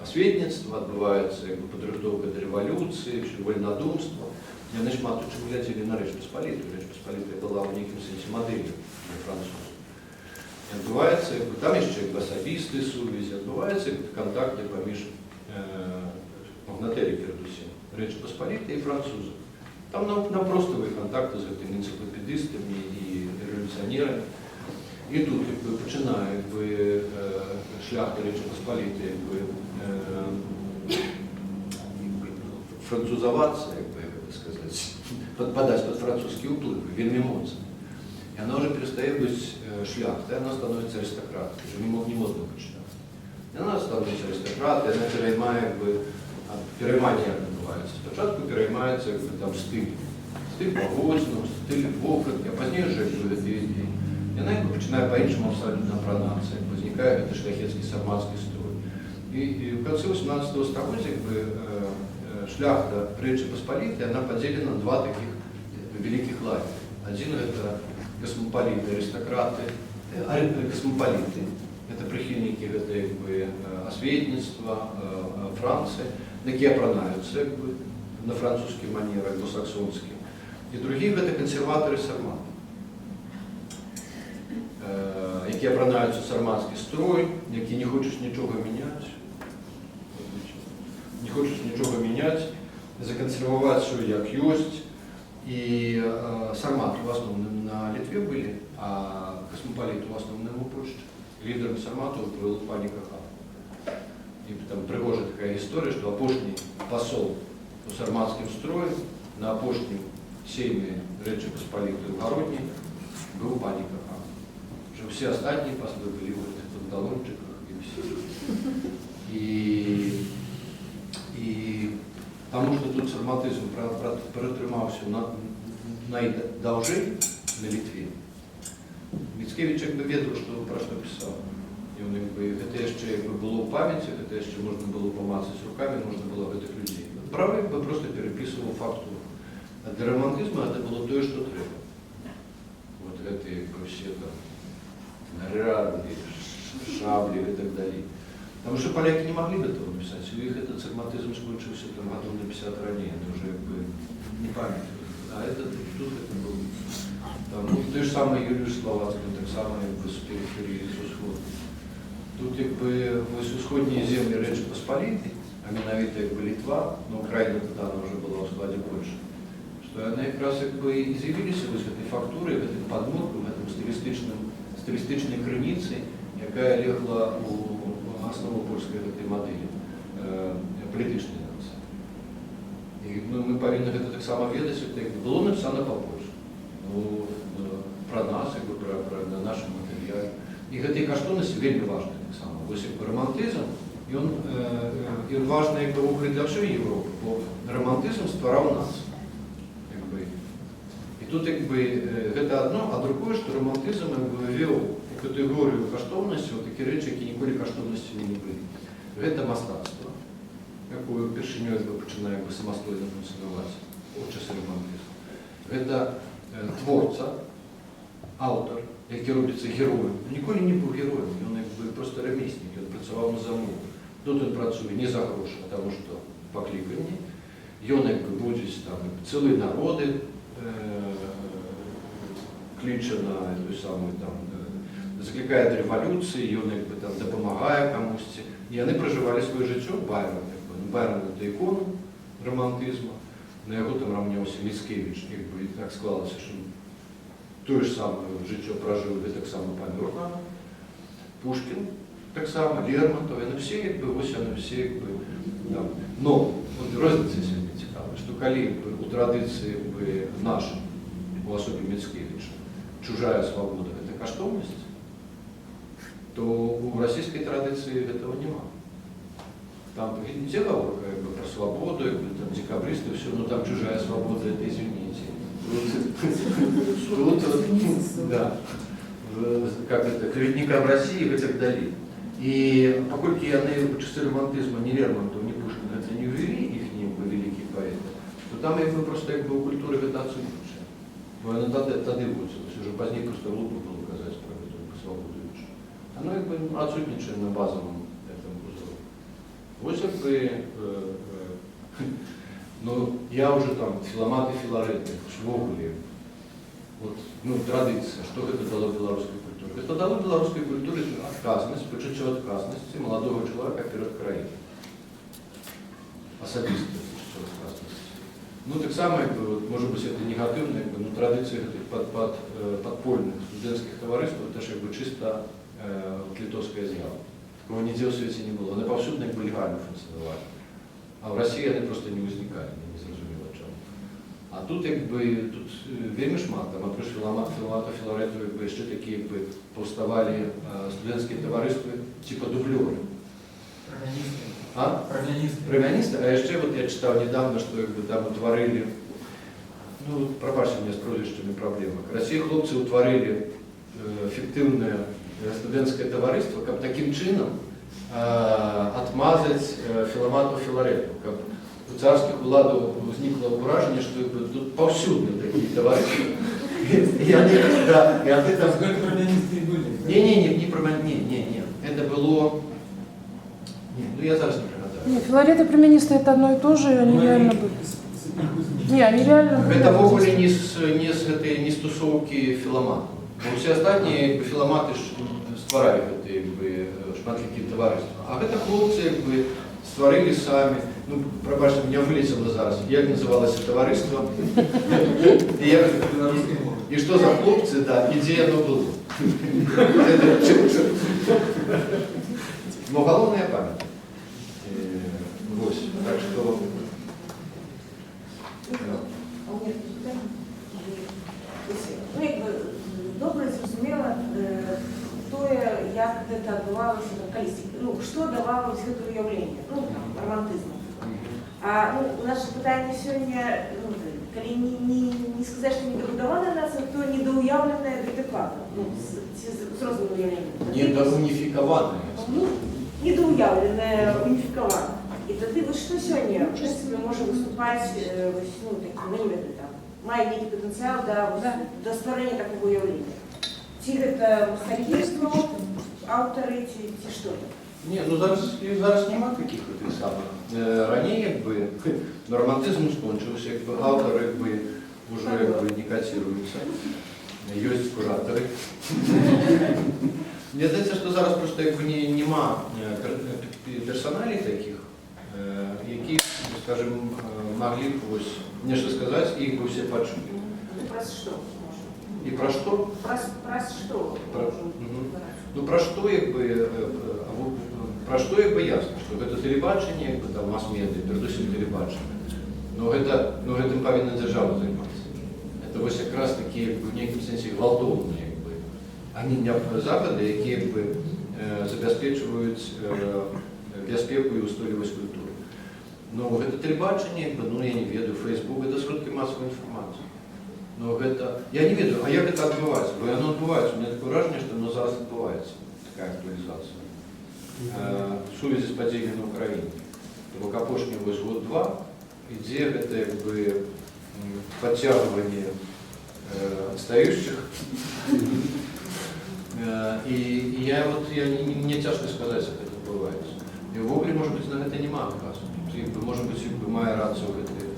асветніцтва, адбываецца як бы падрыхтоўка да рэвалюцыі, всё вольнадумства. Яны шмат у чым глядзелі на Рэч Паспалітую. Рэч Паспалітая была ў нейкім сэнсе мадэллю для французаў. І адбываецца, як бы, там яшчэ як бы асабістыя сувязі, адбываюцца як бы кантакты паміж магнатэрі перадусім Рэчы Паспалітай і французаў. Там напроставыя кантакты з гэтымі энцыклапедыстамі і рэвалюцыянерамі. І тут як бы пачынае як бы шляхта Рэчы Паспалітай як бы, французавацца, як бы, як это сказаць, падпадаць пад французскі ўплыў вельмі моцна. І она уже перестает быть шляхтой, она становится аристократкой, уже не модно быть шляхтой. И она становіцца арыстакраты, яна пераймае, як бы, а перайманне як адбываецца? Спачатку пераймаецца, як бы, там стыль. Стыль паводзінаў, стыль вопраткі, а пазней ужо, як бы, гэтыя ідэі. Яна, як бы, пачынае па-іншаму абсалютна апранацца, як бы, узнікае гэты шляхецкі сармацкі строй. І ў канцы 18 стагоддзя, як бы, шляхта Рэчы Паспалітай, она падзелена на два такіх вялікіх лагеря. Адзін — гэта касмапаліты, арыстакраты, касмапаліты, это прыхільнікі гэта, як бы, асветніцтва, Францыі, якія апранаюцца, як бы, на французскі манер, англосаксонскі. І другі — гэта кансерватары сарматы, якія апранаюцца ў сармацкі строй, які не хочуць нічога мяняць, не хочуць нічога мяняць, закансерваваць всё як ёсць. І сарматы ў асноўным на Літве былі, а касмапаліты ў асноўным у Польшчы. Лідарам сарматаў был Панік Кахан. І там прыгожая такая гісторыя, што апошні пасол у сармацкім строі на апошнім сейме Рэчы Паспалітай у Гародні быў Панік Кахан. Уже все астатнія паслы былі ў гэтых панталончыках і все. І таму, што тут сарматызм пратрымаўся найдаўжэй на Літве, Міцкевіч, як бы, ведаў, што, пра што пісаў. І ён, як бы, гэта яшчэ, як бы, было ў памяці, гэта яшчэ можна было памацаць рукамі, можна было гэтых людзей. Браў, як бы, просто перапісваў фактуру. А для романтызму это было тое, што трэба. Вот гэты, як бы, все там наряды, шаблі и так далее. Потому что поляки не могли этого написать. У них этот сарматизм скончыўся там годов на 50 ранее, они уже, как бы, не памятают. А это тут это был. Там, ну, той же самый Юліуш Славацкі, так само, як бы, з перыферыі, з усходу. Тут, як бы, вось усходнія землі Рэчы Паспалітай, а менавіта, як бы, Літва, но Украіна тогда она уже была ў складзе Польшчы, што яны якраз, як бы, і з'явіліся вось гэтай фактурай, гэтым падмуркам, гэтым стылістычнай крыніцай, якая легла у аснову польскай гэтай мадэлі палітычнай нацыі. І, ну, мы павінны гэта таксама ведаць, гэта, як бы, было напісана па-польску. Ну, пра нас, як бы, пра на нашым матэрыяле. І гэтыя каштоўнасці вельмі важныя таксама. Вось, як бы, романтызм, ён важны, як бы, увогуле для ўсёй Еўропы, бо романтызм ствараў нацыю. Як бы. І тут, як бы, гэта адно, а другое, што романтызм, як бы, вёў у катэгорыю каштоўнасці вот такія рэчы, які ніколі каштоўнасцямі не былі. Гэта мастацтва, якое ўпершыню, як бы, пачынае, як бы, самастойна функцыянаваць у часы романтызму. Гэта творца, аўтар, які робіцца героем. Ніколі не быў героем, ён, як бы, просто рамеснік, ён працаваў на замову. Тут ён працуе не за грошы, а таму што пакліканне. Ён, як бы, будзе там цэлыя народы кліча на ту самую там, заклікае да рэвалюцыі, ён, як бы, там дапамагае камусьці. І яны пражывалі сваё жыццё. Байрон, як бы, ну, Байрон — это ікона романтызма, на яго там раўняўся Міцкевіч, як бы, і так склалася, што тое ж самае жыццё пражыў і таксама памёр рана. Пушкін таксама, Лермонтов, яны все, як бы, вось яны все, як бы, там. Но вот розніца сёння цікавая, што калі, як бы, у традыцыі, як бы, нашай, у асобе Міцкевіча, чужая свабода — гэта каштоўнасць, то у расійскай традыцыі гэтага няма. Там ідзе гаворка, як бы, пра свабоду, як бы, там декабристы, все, но там чужая свобода — это извините. Тут, да, как это, клеветникам России и так далее. І паколькі яны ў часы романтызма ні Лермонтов, ні Пушкін гэта не ўвялі, іхні, як бы, вялікія паэты, то там, як бы, просто, як бы, у культуры гэта адсутнічае. Бо яна тады вводзілася, уже пазней просто глупо было казаць пра гэту свабоду іншую. Оно, як бы, адсутнічае на базовом этом узоре. Вось, як бы, ну, я уже там філаматы, філарэты, увогуле, вот, ну, традыцыя, што гэта дало беларускай культуры? Гэта дало беларускай культуры адказнасць, пачуццё адказнасці маладога чалавека перад краінай. Асабістае пачуццё адказнасці. Ну, таксама, як бы, вот, можа быць, это негатыўна, як бы, ну, традыцыя гэтых падпольных студэнцкіх таварыстваў, это ж, як бы, чыста вот, літоўская з'ява. Такого нідзе ў свеце не было. Яны паўсюдна, як бы, легальна функцыянавалі. А ў Расіі яны просто не ўзнікалі, не зразумела чаму. А тут, як бы, тут вельмі шмат, там, апроч філамата, філарэту, як бы, яшчэ такія, як бы, паўставалі студэнцкія таварыствы, типа дублёры. А? Прамяністы. Прамяністы, а яшчэ вот я чытаў нядаўна, што як бы там утварылі, ну, прабачце, у мяне з прозвішчамі праблема. Карацей, хлопцы ўтварылі фіктыўнае студэнцкае таварыства, каб такім чынам отмазаць Філамату Філарэту, каб у царскіх уладаў узнікла ўражанне, што як бы тут паўсюдна такія таварыствы. І яны, да, і яны там. Гэта прамяністы і былі. Не, не, не, не, не, не, не. Гэта было. Не, ну я зараз не прыгадаю. Не, Филарет и Прамяністы — это одно и то же, и они Ну, реально были. Не, они реально были. Гэта ўвогуле не з гэтай, не з тусоўкі Філамату. Бо ўсе астатнія як бы, філаматы ж стваралі гэты як бы, шматлікія таварыствы. А гэта хлопцы як бы стварылі самі. Ну, прабачце, мяне вылецела зараз. Як называлася таварыства? І, як, Беларускай мовы. і што за хлопцы, да, і дзе яно было. Но галоўнае, я памятаю. Вось, так што. А у мяне пытанне. Ну, як бы, добра зразумела тое, як гэта адбывалася там, калісьці. Ну, што давала вось гэта уяўленне, ну, там, романтызму. А ну, у нас жа пытанне сёння, ну, калі не сказаць, што недабудаваная нацыя, то недаўяўленая дакладна, ну, ці з розным уяўленнем. Недаўніфікаваная. Ну, недаўяўленая, уніфікаваная. І тады вось што сёння, в прынцыпе, можа выступаць, вось, ну, такі, ну, не ведаю, там, мае нейкі патэнцыял да, вось, да стварэння такого уяўлення. Ці гэта мастакі, аўтары, ці што гэта? Не, ну зараз, і зараз няма такіх тых самых. Раней як бы, ну, романтызм скончыўся, як бы, аўтары як бы, ужо як бы, не каціруюцца. Ёсць куратары. Мне здаецца, што зараз проста як бы, няма персаналій такіх, які, скажем, маглі б вось нешта сказаць, і іх бы ўсе пачулі. Ну, праз што можа? І пра што? Праз што можа збірацца? Ну пра што як бы, пра што як бы ясна, што гэта тэлебачанне, як бы там мас-медыа, перадусім тэлебачанне. Но гэта, ну, гэтым павінна дзяржава займацца. Это вось якраз такі як бы, в нейкім сэнсе гвалтоўныя як бы, они не захады, якія як бы, забяспечваюць бяспеку і устойлівасць культуры. Но гэта тэлебачанне, як бы, ну я не ведаю, Facebook — гэта сродкі масавай інфармацыі. Но гэта, я не ведаю, а як гэта адбываецца? Бо яно адбываецца, у мяне такое ўражанне, што яно зараз адбываецца, такая актуалізацыя. В сувязі з падзеямі на Украіне. То бок апошні вось год-два ідзе гэта як бы падцягванне отстающих. І я вот, я не, мне цяжка сказаць, як гэта адбываецца. І ўвогуле, можа быць, на гэта няма адказу. Тут, як бы, можа быць, як бы, мае рацыю гэты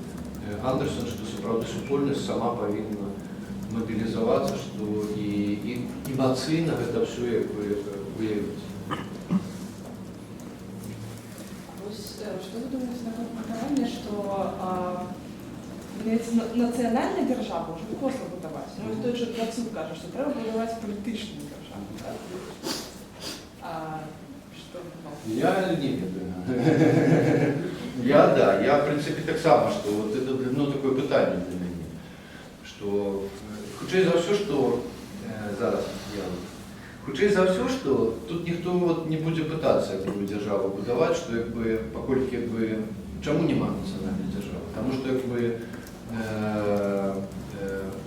Андэрсан, што сапраўды супольнасць сама павінна мабілізавацца, што і эмацыйна гэта ўсё як бы уявіць. Вось, што вы думаеце наконт меркавання, што менавіта нацыянальная дзяржава ўжо позна будаваць? Ну, той жа Дацюк кажа, што трэба будаваць палітычную дзяржаву. Так? А, што вам? Я не ведаю. Я, да, я, в принципе, таксама, што вот это, ну, такое пытанне для мяне, што, хутчэй за ўсё, што, зараз я вот, хутчэй за ўсё, што тут ніхто вот не будзе пытацца, якую дзяржаву будаваць, што як бы, паколькі як бы, чаму няма нацыянальнай дзяржавы? Таму што як бы,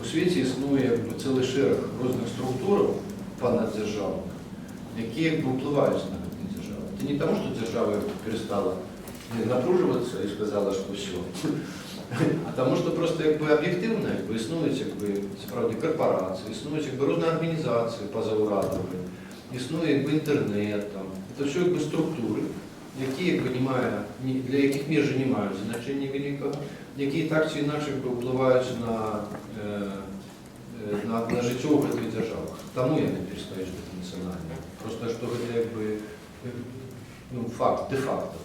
у свеце існуе як бы, цэлы шэраг розных структураў панаддзяржаўных, якія як бы ўплываюць на гэтыя дзяржавы. Это не таму, што дзяржава перастала напружвацца і сказала, што ўсё, а таму, што проста як бы аб'ектыўна як бы, існуюць як бы, сапраўды карпарацыі, існуюць як бы, розныя арганізацыі пазаўрадавыя, існуе як бы, інтэрнэт, там. Это ўсё як бы, структуры, якія, як бы, не мае, ні, для якіх межы не маюць значэння вялікага, якія так ці інакш як бы, ўплываюць на жыццё ў гэтых дзяржавах. Таму яны перастаюць быць нацыянальнымі. Проста што гэта як бы, ну, факт, де-факто.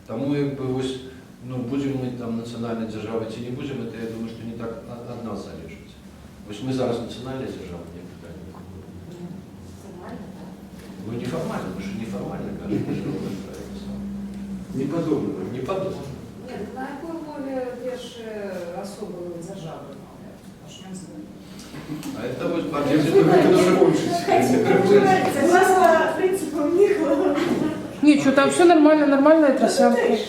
Таму як бы вось, ну, будзем мы там нацыянальнай дзяржавай ці не будзем, это, я думаю, што не так ад нас залежыць. Вось мы зараз нацыянальная дзяржава, не пытанне. Фармальна, так. Ну, нефармальна, мы ж нефармальна кажам, што мы это самое. Не падобна. Не падобна. Не, так на якой мове першыя асобы дзяржавы? Пачнём з гэтага. А это вот Я все только это закончить. Согласно принципу Михова. Не, что там все нормально, нормальная трасянка. Они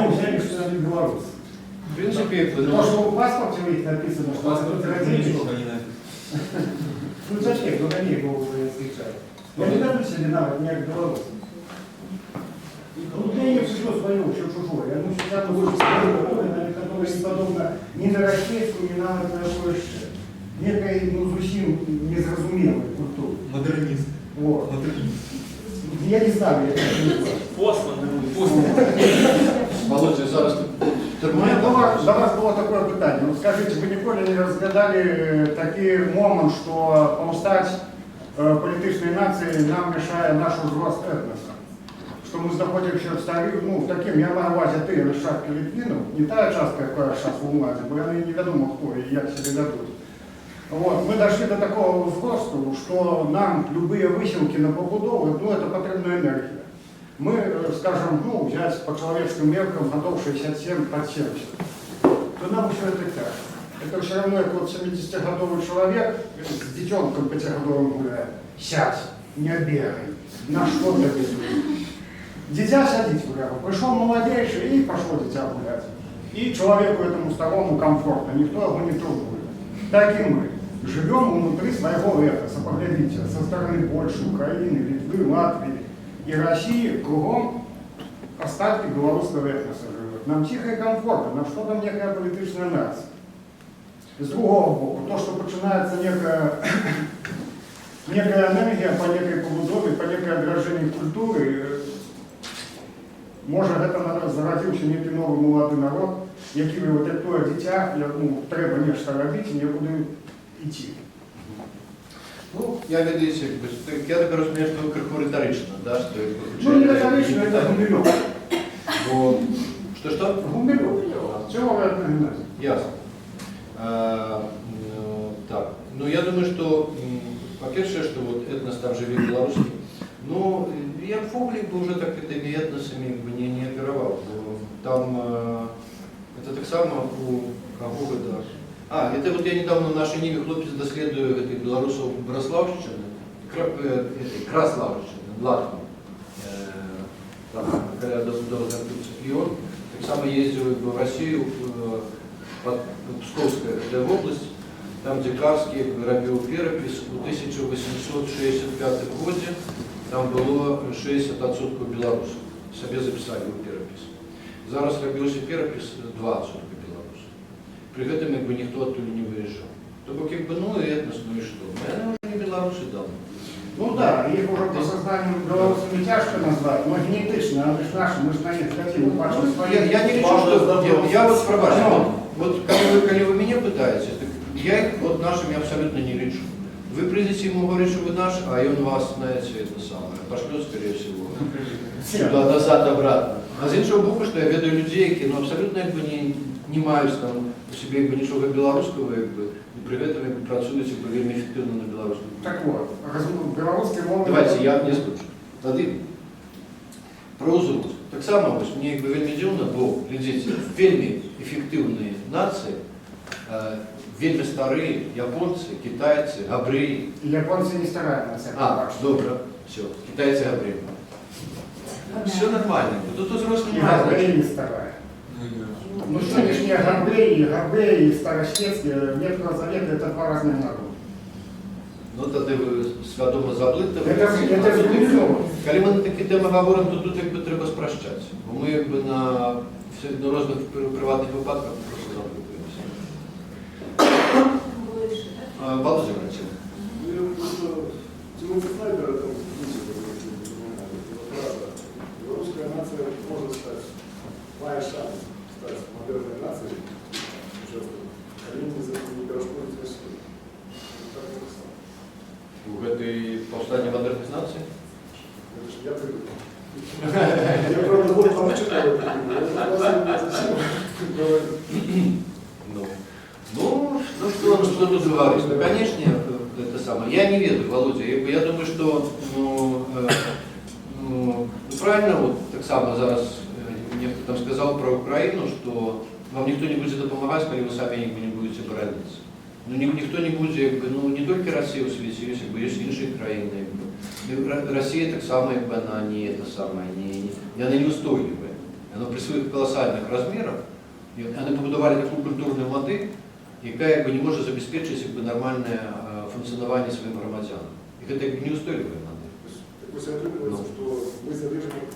взяли, что они белорусы. В принципе, як бы, То, ну, что в паспорте у них написано, что они родились. Нічога не напісана. Ну, зачем? Ну, они его встречают. Они дадут себе навык не как белорусы. Ну, для них все свое, все чужое. Ну, всегда больше свою навіть, которая не подобна ни на российскую, ни на какую еще. Некой, ну, зусім незразумелай культуры. Мадэрніст. Вот. Мадэрніст. Я не знаю, як это назвать. Посланы. Валодзя, зараз ты У меня до вас было такое пытанне. Ну, скажыце, вы ніколі не разглядалі такі момант, што паўстаць палітычнай нацыяй нам мешае наш узрост этноса? Што мы знаходзімся ў стары, ну, в такім, я маю на ўвазе тыя нашчадкі літвінаў, не тая частка, якая зараз у ўладзе, бо яны невядома хто і як сябе вядуць. Вот, мы дошли до такого узросту, что нам любые высілкі на пабудову, ну, это патрэбная энергия. Мы, скажем, ну, взять по человеческим меркам годов 67 под 70, то нам все это тяжко. Это все равно, как вот 70-годовый человек с детенком 5-годовым гуляет. Сядь, не бегай, на что ты бежишь? Дитя садить гулял. Пришел молодейший, и пошло дитя гулять. И человеку этому старому комфортно, никто его не турбует. Так и мы. Живем внутри своего этноса. Поглядите, со стороны Польши, Украины, Литвы, Латвии и России кругом остатки белорусского этноса живут. Нам тихо и комфортно, нам что там некая палітычная нация. З другога боку, то, што пачынаецца некая энергія па некай пабудове, па некай адраджэнні культуры, можа, гэта зарадзіўся некі новы малады народ, які вот як тое дзіця, ну, трэба нешта рабіць, і некуды ісці. Ну, я ведаеце, як бы, так, я так разумею, што вы крыху рытарычна, да, што як бы, Ну, не рытарычна, это Гумилев. Бо... Што-што? Гумилев. Теория этногенеза. Ясно. Ну, так. Ну, я думаю, што, па-першае, што вот этнос там жыве беларускі. Ну, я б увогуле бы уже так гэтымі этносамі як бы не апераваў. Бо там это таксама у каго гэта? А, это вот я недавно на Нашай Ніве хлопец даследуе гэтых беларусаў Браслаўшчыны, этой, Краслаўшчыны, Латвіі. Там, каля Доўгантупцаў. І он таксама ездзіў як бы, в Россию, под Псковская гэтая вобласць, там, дзе Карскі як бы, рабіў перапіс у 1865 годзе, там было 60% беларусаў, сабе запісалі ў перапіс. Зараз рабіўся перапіс 2% беларусаў. Пры гэтым як бы ніхто адтуль не выязджаў. То бок як бы, ну і этнос, ну і што? Ну, яны ўжо не беларусы даўно. Ну да, их уже по сознанию белорусами тяжко назвать, но генетично, они же наши, мы же на них хотим, мы бачым свои. Я не лічу, што я вот прабачце, вот калі вы мяне пытаеце, так я их вот нашими абсолютно не лічу. Вы придете ему говорить, что вы наш, а он вас, знаете, это самое, пошлет, скорее всего, сюда, назад, обратно. А з іншага боку, што я ведаю людзей, які, ну, абсолютно як бы, не маюць там у сябе як бы, нічога беларускага, як бы, і пры гэтым як бы, працуюць як бы, вельмі эфектыўна на беларускую. Так вот, белорусские мовы. Давайте, я не скончу. Тады пра ўзрост. Таксама вось, мне як бы вельмі дзіўна, бо, глядзіце, вельмі эфектыўныя нацыі, вельмі старыя, японцы, кітайцы, габрэі. Японцы не старая нация. А, добра, все, кітайцы, габрэі. Все нормально, тут узрост И не мае габрэі значення. не старая. Ну, і Ну, сегодняшние габрэі, габрэі, старосветские, Ветхого Завета — это два разных народа. Ну, тады вы свядома заблытываеце. Это Гумилев. Калі мы на такі тэмы гаворым, то тут як бы трэба спрашчаць. Бо мы як бы на, все, на розных прыватных выпадках просто заблытываемся. Володя Валентин. Ну, я просто Тимоти Снайдера там книгу правда. Белорусская нация может стать, мае шанс стать модерной нацией, сучаснай, калі не перашкодзіць России. Ну, так написано. У гэтай паўстанне мадэрных нацый? Это ж я придумал. Я, правда, год там читал эту книгу, я не совсем говорю. Ну, что тут говорить? Ну, конечно, это самое. Я не ведаю, Володя. Я думаю, что ну, правильно, вот таксама зараз нехта там сказал про Украину, что вам никто не будет дапамагаць, калі вы самі як бы, не будете бараніцца. Ну, ніхто не будзе, як бы, ну, не толькі Россия ў свеце, ёсць, як бы, ёсць іншыя краіны, як бы. І Расія таксама, як бы, она не это самое, не, яна не устойлівая. Яна при сваіх каласальных размерах, і яны пабудавалі такую культурную мадэль, якая як бы не можа забяспечыць як бы нармальнае функцыянаванне сваім грамадзянам. І гэта як бы неустойлівая мадэль. Так вось атрымліваецца, што мы залежым ад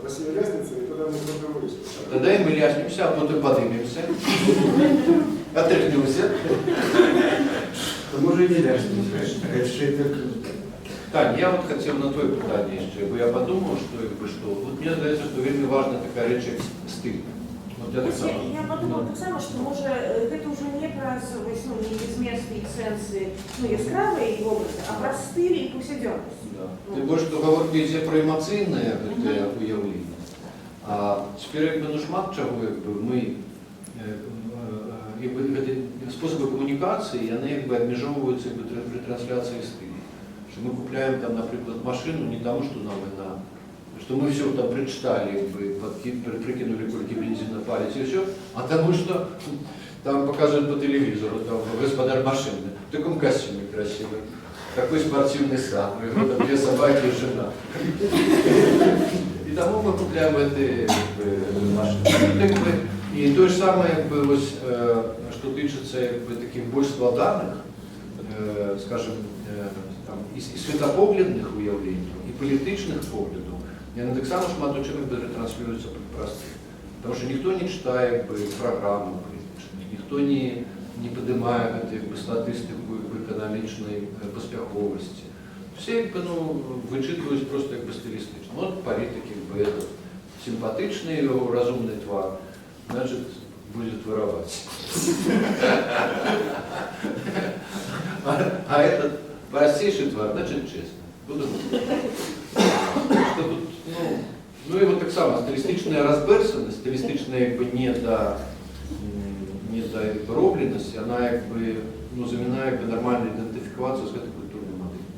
Расія ляснецца, і тогда мы фарміруемся. Тогда и мы ляснемся, а потом подымемся, отряхнемся. А можа, і не ляснемся. Яшчэ і так. Тань, я вот хацеў на тваё пытанне яшчэ, бо я падумаў, што, як бы, што, вот мне здаецца, што вельмі важна такая рэч, як стыль. Вот я Вось я, таксама. я падумала таксама, што можа гэта ўжо не праз вось, ну, нейкі змест і сэнсы, ну, яскравыя і вобразы, а праз стыль і паўсядзённасць. Да. Тым больш, што гаворка ідзе пра эмацыйнае гэтае уяўленне. А цяпер як бы, ну, шмат чаго як бы, мы як бы, гэты спосабы камунікацыі, яны як бы абмяжоўваюцца як бы рэтранслляцыяй стылю. Што мы купляем там, напрыклад, машыну не таму, што нам яна, што мы все там прочитали, як бы, прикинули, колькі бензина паліць и все, а таму, что там показывают по телевизору, там господар машины в таком костюме красивый, такой спортивный сам, у него там две собаки и жена. И таму мы купляем эти, как бы, машины. Ну, как бы, и то же самое, как бы, вось, что тычыцца как бы, таких больш складаных, скажем, там, і светапоглядных уяўленняў, і палітычных поглядаў, яны таксама шмат у чым як бы рэтранслююцца праз тых. Потому что ніхто не чытае як бы праграму палітычных, ніхто не падымае гэты, як бы, статыстыку як бы эканамічнай паспяховасці. Все як бы, ну, вычытваюць просто як бы стылістычна. Вот палітык як бы этот симпатичный, его разумный твар, значит, будет воровать. А этот простейший твар, значит, честно. Буду что тут, ну и вот таксама стылістычная разбэрсанасць, стылістычная як бы недаробленасць, она як бы, ну, замінае як бы нармальна ідэнтыфікавацца з гэтай культурнай мадэллю.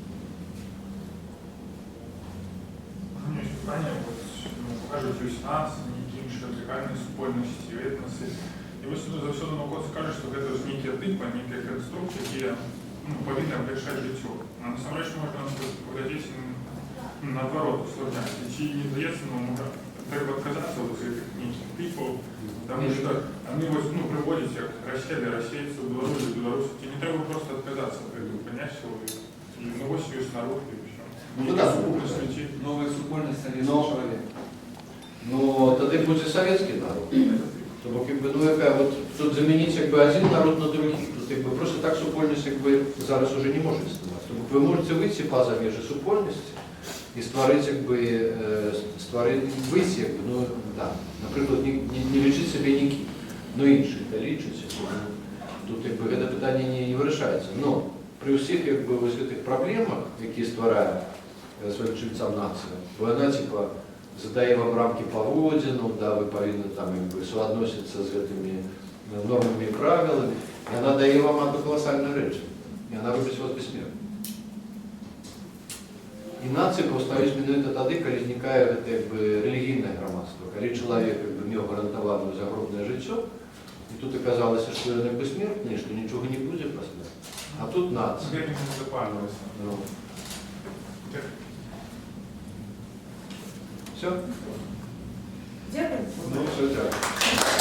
У меня есть пытанне, вот, ну, кажуць, ёсць нацыі, нейкія іншыя радыкальныя супольнасці, этнасы. І вось, ну, заўсёды навукоўцы кажуць, што гэта ж нейкія тыпы, нейкія канструкцыі, якія, ну, павінны аблягчаць жыццё. А насамрэч можна паглядзець, ну, наадварот, усложняць. І ці не здаецца, ну, можа, трэба адказацца ад гэтых нейкіх тыпаў, таму што яны вось, ну, прыводзяць як Расія для расейцаў, Беларусь для беларусаў. Ці не трэба проста адказацца ад гэтага паняцця і, ну, вось ёсць народ, і ўсё. Ну, да. Сукупнасць людзей. Новая супольнасць советский человек. Но тады будзе советский народ. То бок, як бы, ну, якая, вот, тут замяніць як бы один народ на другі. Тут як бы просто так супольнасць як бы зараз уже не можа існаваць. То бок вы можете выйти па-за межы супольнасці і стварыць як бы, стварыць, выйти, як бы, ну, да, напрыклад, не лічыць сябе нікім, но іншыя это лічаць, як бы, ну, тут як бы гэта пытанне не вырашаецца. Но пры ўсіх як бы вось гэтых праблемах, якія стварае сваім чальцам нацыя, бо яна типа задае вам рамкі паводзінаў, да, вы павінны там як бы суадносіцца з гэтымі нормамі і правіламі, і яна дае вам адну каласальную рэч, і яна робіць вас бессмертным. І нацыі паўстаюць менавіта тады, калі знікае гэта як бы рэлігійнае грамадства, калі чалавек як бы меў гарантаваную загробнае жыццё, і тут аказалася, што ён як бы смертны, што нічога не будзе пасля. А тут нацыя. Вельмі не запальвалася. Ну. Дякую. Все? Дякую. Ну, все, дякую.